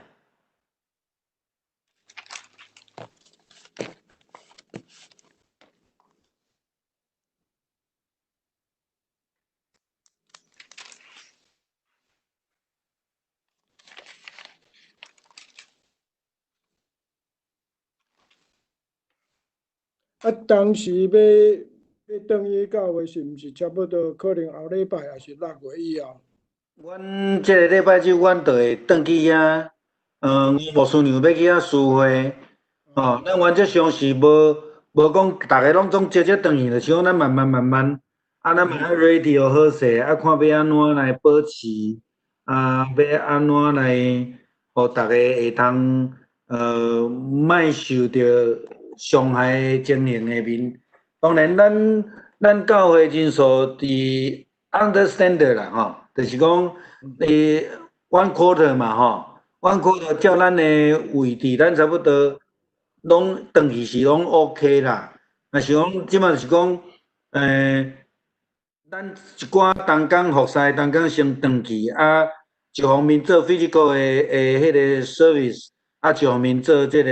当时欲转去教会，是毋是差不多可能后礼拜，抑是6月以后？阮这个礼拜就阮就会转去遐，吴牧师娘欲去遐聚会，吼，咱原则上是无讲逐家拢总齐齐转去，就是讲咱慢慢慢慢，啊，咱嘛爱 ready 好势，啊，看欲按怎来保持，啊，欲按怎来，予逐家会通，莫受著伤害的情形下面。当然咱教会人数伫 understand 啦，吼，就是讲，伊 one quarter 嘛，吼，one quarter 照咱的位置，咱差不多拢转去是拢 OK 啦。若是讲这摆就是讲，咱一寡同工服侍同工先转去，啊，一方面做 physical 的彼个 service，啊，一方面做这个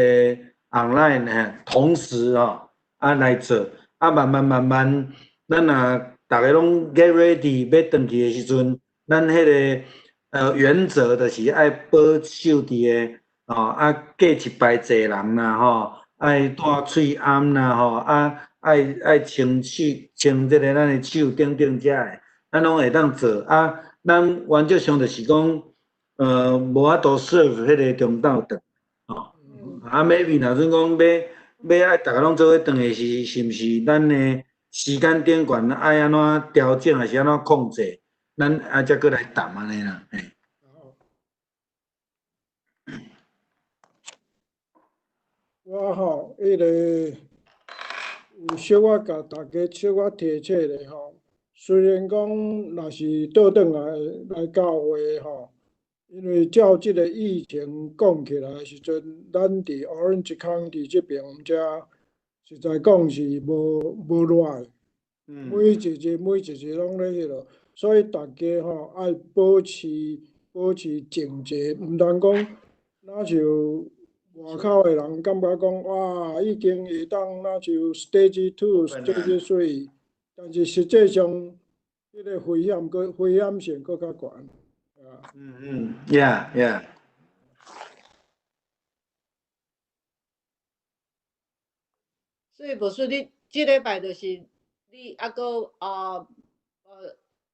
online 嘿，同时吼，啊来做，啊慢慢慢慢，咱若逐家拢 get ready 欲转去的时阵，咱彼个原则就是爱保守伫个，吼，啊隔一排坐人啦，吼，爱戴喙罨啦，吼，啊爱清手，清这个咱的手等等遮的，咱拢会当做。啊，咱原则上就是讲，无法度 serve 彼个中昼顿，吼。啊，maybe 若阵讲欲爱逐家拢做伙转的是，是毋是咱的时间顶悬爱按怎调整，还是按怎控制？咱爱才阁来谈按呢啦，嘿。我吼，彼个有小可共大家小可提醒咧吼。虽然讲若是倒转来来教会吼，因为照这个疫情讲起来的时阵，咱伫 Orange County 这边遮，实在讲是无热的，每一日每一日拢咧彼落，所以大家吼爱保持静坐，毋通讲若像外口的人感觉讲哇，已经会当若像 stage 2、stage 3，但是实际上，彼个危险性阁较悬。嗯，yeah。所以牧师，你这礼拜就是你犹阁啊，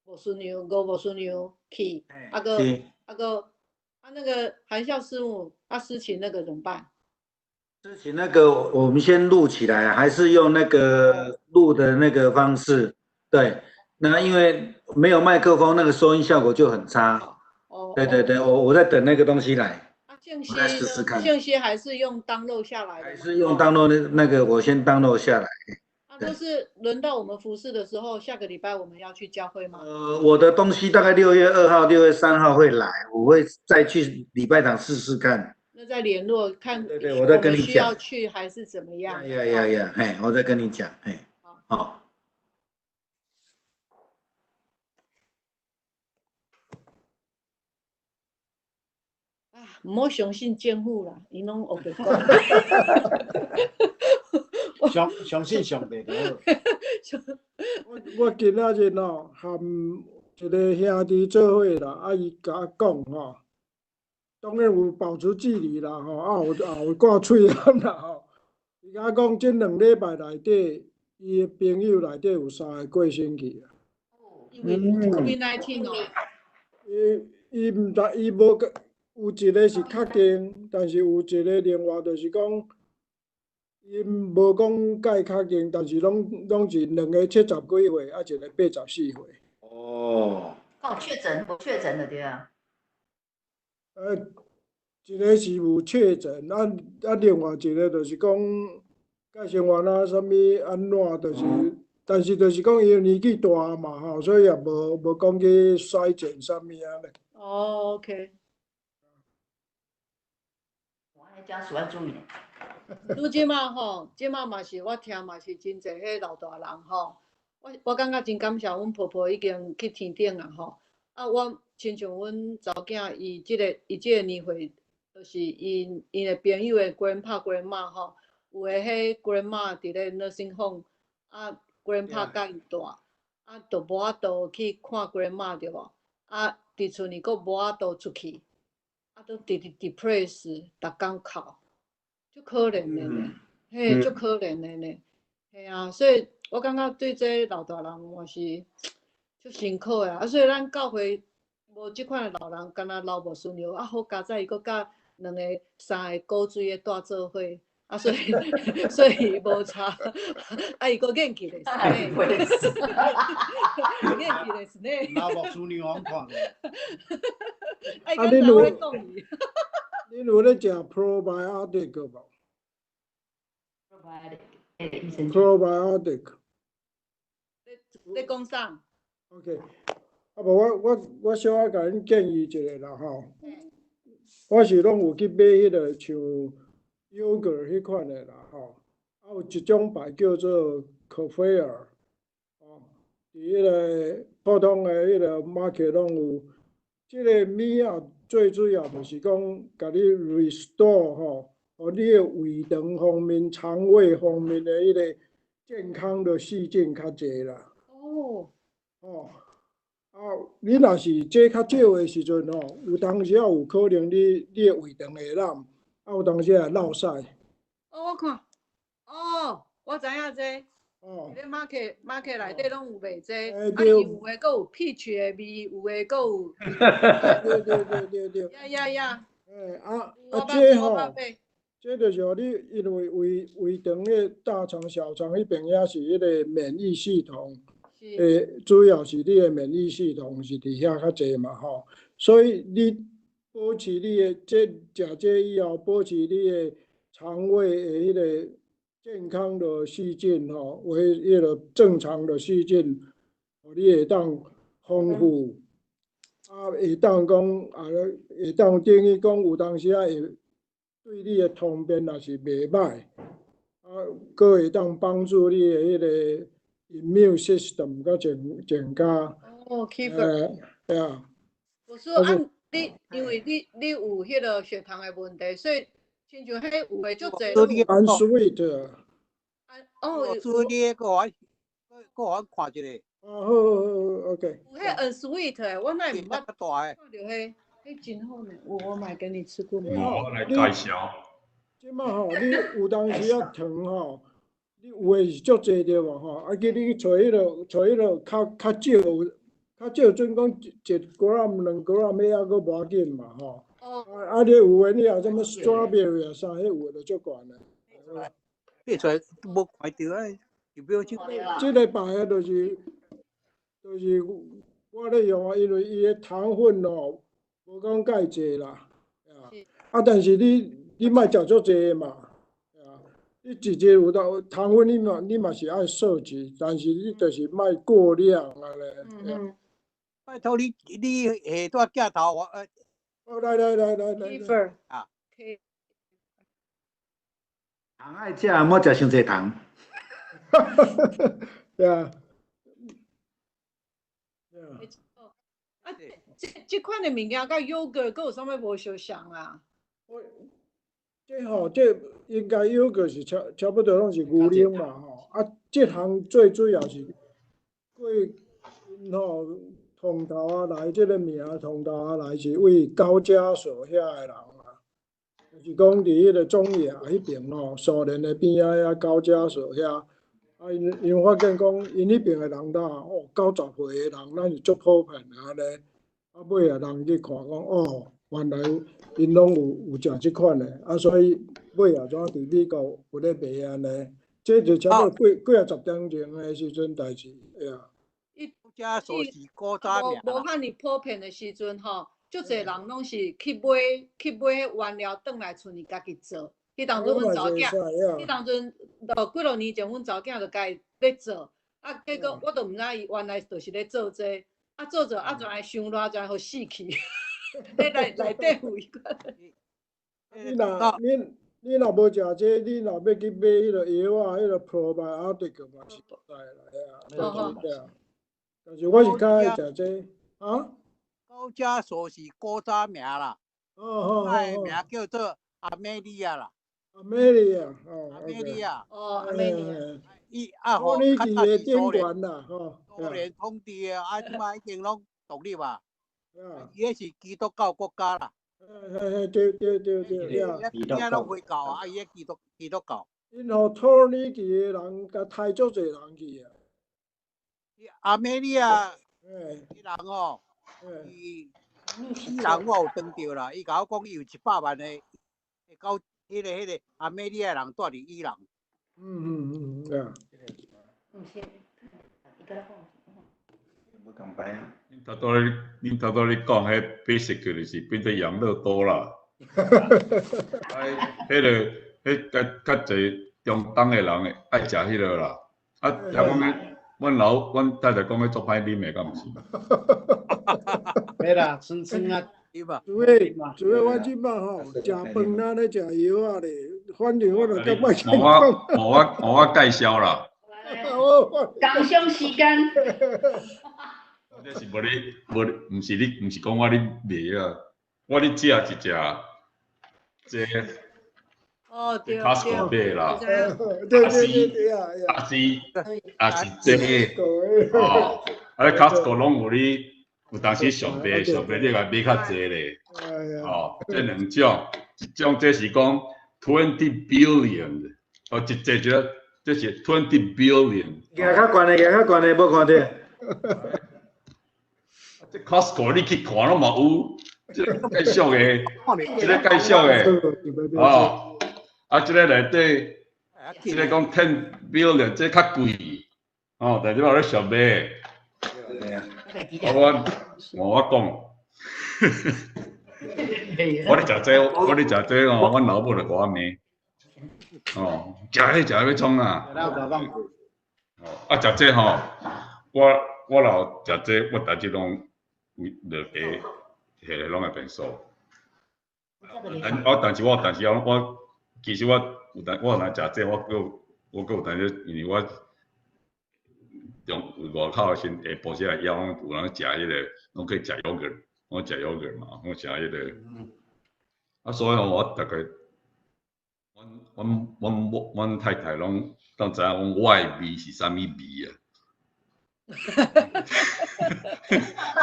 牧师娘、吴牧师娘去，犹阁犹阁啊那个韩孝师母啊诗琴那个怎么办？诗琴那个我们先录起来，还是用那个录的那个方式？对，那因为没有麦克风，那个收音效果就很差。哦，对对对，我在等那个东西来。啊，静我再试试看。静息还是用 download 下来的？还是用 download 那个，我先 download 下来。啊，就是轮到我们服侍的时候，下个礼拜我们要去教会吗？我的东西大概6月2号、6月3号会来，我会再去礼拜堂试试看。那再联络看。对对，我再跟你讲。需要去还是怎么样？ Yeah yeah yeah！嘿，我再跟你讲，嘿，好。啊，毋好相信政府啦，伊拢乌白讲。相信上帝就好。我今仔日哦，和一个兄弟做伙啦，啊，伊共我讲吼，当然有保持距离啦，吼，啊有挂喙罨啦，吼。伊共我讲，这2礼拜内底，伊的朋友内底有三个过身去啊。因为 COVID-19 哦。伊毋知，伊无有一个是确定，但是有一个另外就是讲，𪜶無講蓋確定，但是攏是兩个70幾歲，啊一个84歲。哦。哦，確診無確診的對啊。一个是有確診，啊，另外一个就是講，佮生活啊，啥物按怎，就是，但是就是講伊年紀大嘛吼，所以也無講去篩檢啥物啊咧。哦，OK。我愛家屬要注意。拄這馬吼，這馬嘛是我聽嘛是真濟彼老大人吼，我感覺真感謝阮婆婆已經去天頂啊吼。啊，我親像阮查某囝，伊這個年歲，就是𪜶的朋友的 grandpa grandma 吼，有的彼 grandma 佇咧 nursing home，啊 grandpa 佮伊蹛，啊，就無法度去看 grandma 對無？啊，佇厝裡閣無法度出去，啊，都直直 depress，逐工哭，足可憐的呢，嘿，足可憐的呢，嘿啊，所以我感覺對這老大人嘛是足辛苦的啊，所以咱教會無這款的老人，敢若老牧師娘啊，好佳哉伊閣佮兩個三个古錐的蹛做伙，啊，所以無差，啊，伊閣硬氣咧，硬氣咧是呢。老牧師娘我看過。啊，恁有恁有咧食 probiotic 無？probiotic。你講啥？OK，啊無我小可共恁建議一下啦吼。我是攏有去買彼個像 yogurt 彼款的啦吼，啊有一種牌叫做 Kefir，哦，佇彼個普通的彼個 market 攏有。這個物仔最主要就是講，共你 restore 吼，予你的胃腸方面、腸胃方面的彼個健康的細菌較濟啦。哦。哦。啊，你若是這較少的時陣吼，有當時仔有可能你的胃腸會爛，啊有當時會落屎。哦，我看，哦，我知影這。哦。佇咧 market 內底攏有賣這，啊，伊有的閣有 peach 的味，有的閣有。對對對對對。呀呀呀！欸啊啊，這吼，這就是予你因為胃腸的大腸、小腸彼邊也是彼個免疫系統。欸，主要是你的免疫系統是佇遐較濟嘛吼，所以你保持你的這食這以後，保持你的腸胃的彼個健康的細菌吼，為彼個正常的細菌，予你會當豐富，啊，會當講啊，會當等於講有當時仔會對你的通便也是袂歹，啊，閣會當幫助你的彼個 immune system 閣增加。哦，Kefir。對啊。我說啊，你因為你有彼個血糖的問題，所以親像彼有的足濟。 Unsweet。哦。所以你閣予我看一下。啊，好好好，OK。有彼 unsweet 的，我哪會毋捌大的。看著彼，彼真好呢，有我嘛會給你吃過。我來介紹。這馬吼，你有當時仔糖吼，你有的是足濟對無吼？啊，叫你去揣彼個，揣彼個較少，較少準講一 gram 2 gram 彼抑閣無要緊嘛吼。哦。啊啊！你有的你若啥物 strawberry 啊啥，彼有的就足懸的。買出來無看著啊，就表示。這個牌的就是我咧用啊，因為伊的糖分吼無講蓋濟啦，啊，但是你莫食足濟嘛，啊，你一日有當糖分你嘛是愛攝取，但是你就是莫過量啊咧。嗯。拜託你下段鏡頭我。哦，來來來來來。 Kefir 啊。可以。糖愛食，莫食傷濟糖。對啊。啊，這款的物件佮 yogurt 閣有啥物無相像啊？我這吼，這應該 yogurt 是差不多攏是牛奶嘛吼。啊，這項最主要是過吼創頭仔來，這個名創頭仔來是為高加索遐的人啊，就是講佇彼個中亞彼邊吼，蘇聯的邊仔遐高加索遐。啊，𪜶發現講，𪜶彼邊的人呾哦，90歲的人，咱是足普遍的按呢。啊，尾仔人去看講，哦，原來𪜶攏有食這款的，啊，所以尾仔怎佇美國有咧賣按呢？這就差不多幾幾仔十點鐘的時陣代誌，呀。高加索是古早名。無遐爾普遍的時陣吼，足濟人攏是去買原料轉來厝裡家己做。彼當陣阮查某囝，彼當陣就幾落年前，阮查某囝就家己咧做，啊，結果我都毋知伊原來就是咧做這個，啊做做啊，怎會傷熱，怎會予死去？咧內底有伊款。你若無食這，你若欲去買彼个藥仔，彼个 probiotic 嘛是會使啦，對啊。但是我是較愛食這，啊？高加索是古早名啦，哦，伊名叫做阿美利亞啦。阿美利亞，哦，阿美利亞，哦，阿美利亞。伊啊吼，較早是蘇聯啦，吼，蘇聯統治的，啊，這擺已經攏獨立啊。伊彼是基督教國家啦。嘿嘿，對對對對，呀。伊遐攏回教啊，伊彼基督教。𪜶予土耳其的人共刣足濟人去啊。阿美利亞，彼人吼，伊伊人我有當著啦，伊共我講伊有100萬个，到彼个阿美利亞人住佇伊朗。對啊。無共牌啊！恁頭拄咧講，彼 basically 就是變做養樂多啦。哎，彼個，彼較較濟中東的人會愛食彼个啦。啊，聽講彼，阮太太講彼足歹啉的，敢毋是？袂啦，酸酸啊。主要我這擺吼，食飯啦咧食藥仔咧，反正我就感覺無我介紹啦。工商時間。這是無你無，毋是你，毋是講我咧賣啊，我咧食一隻，這哦對 Costco 買啦，對對對啊，也是這個，哦，啊 Costco 攏有你，有當時上賣上賣，你共買較濟咧，哦，這兩種，一種這是講 20 billion，哦，一隻就這是 20 billion。舉較懸的，舉較懸的，無看著。這 Costco 你去看攏嘛有，這個介紹的，這個介紹的，哦，啊，這個內底，這個講 10 billion，這較貴，哦，但是我咧俗賣，我講，我咧食這，我咧食這哦，阮老母就共我罵，哦，食彼食欲創啊？哦，啊，食這吼，我若食這，我逐日攏落下，下來攏會變瘦。但是我其實我有當我若食這，我閣有當時，因為我中外口的時下晡時來枵，有人食彼個，攏可以食 yogurt，我食 yogurt 嘛，我食彼個。啊，所以我逐个，阮太太攏當知影講我的味是啥物味啊？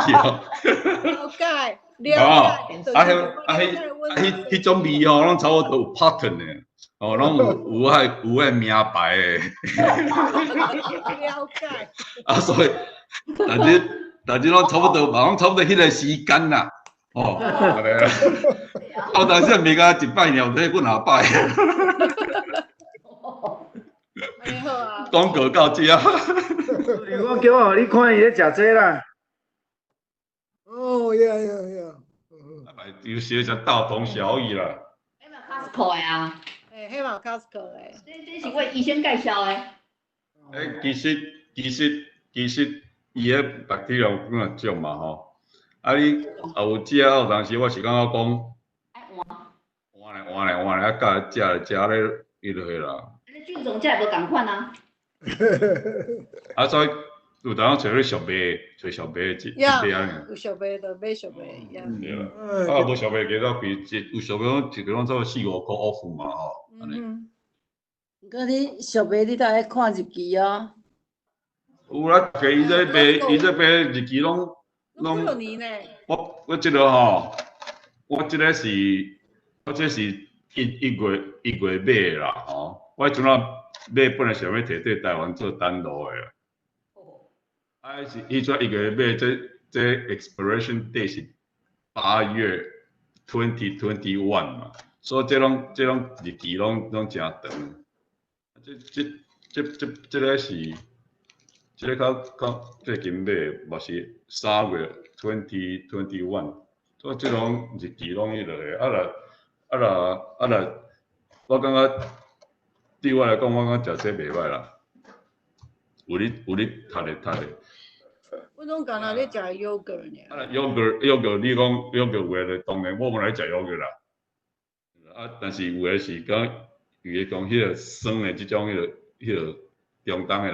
了解，了解。啊，彼啊，彼啊，彼彼種味吼，攏差不多有 pattern 的，哦，攏有彼名牌的。了解。啊，所以，但是攏差不多，嘛攏差不多彼个時間啦，哦，我當時未甲一擺爾，有幾若擺。好啊。廣告到這。我叫我予你看伊咧食這啦。哦，yeah yeah yeah！有時就大同小異啦。彼嘛 Costco 的啊。欸，彼嘛 Costco 的。這是我醫生介紹的。欸，其實，伊彼 bacteria 有幾若種嘛吼。啊，你也有食，有當時我是感覺講，換來換來換來，啊，教食食咧，伊就彼啦。菌種才會無仝款啊。啊，所以有當時揣咧俗賣，揣俗賣一買按呢。有俗賣就買俗賣，呀。對啦，啊無俗賣加到貴，有俗賣攏一個攏差不多四五箍 off 嘛吼，按呢。毋過你俗賣你都愛看日期哦。有啦，逐家伊這賣，伊這賣日期攏。幾年呢？我這个吼，我這个是，我這是一月買的啦吼。我彼陣仔買本來想欲提綴台灣做等路的啦。啊，是彼陣1月買，這 expiration date 是8月2021 嘛，所以這攏日期攏誠長。這個是這个較最近買的嘛是3月 2021，所以這攏日期攏彼落的。啊若，我感覺對我來講，我感覺食這袂䆀啦。有咧讀咧讀咧。我攏敢若咧食 yogurt 爾。啊，yogurt，你講 yogurt 有的當然我無來食 yogurt 啦。啊，但是有的是講，有的講彼个酸的這種彼个中東的人。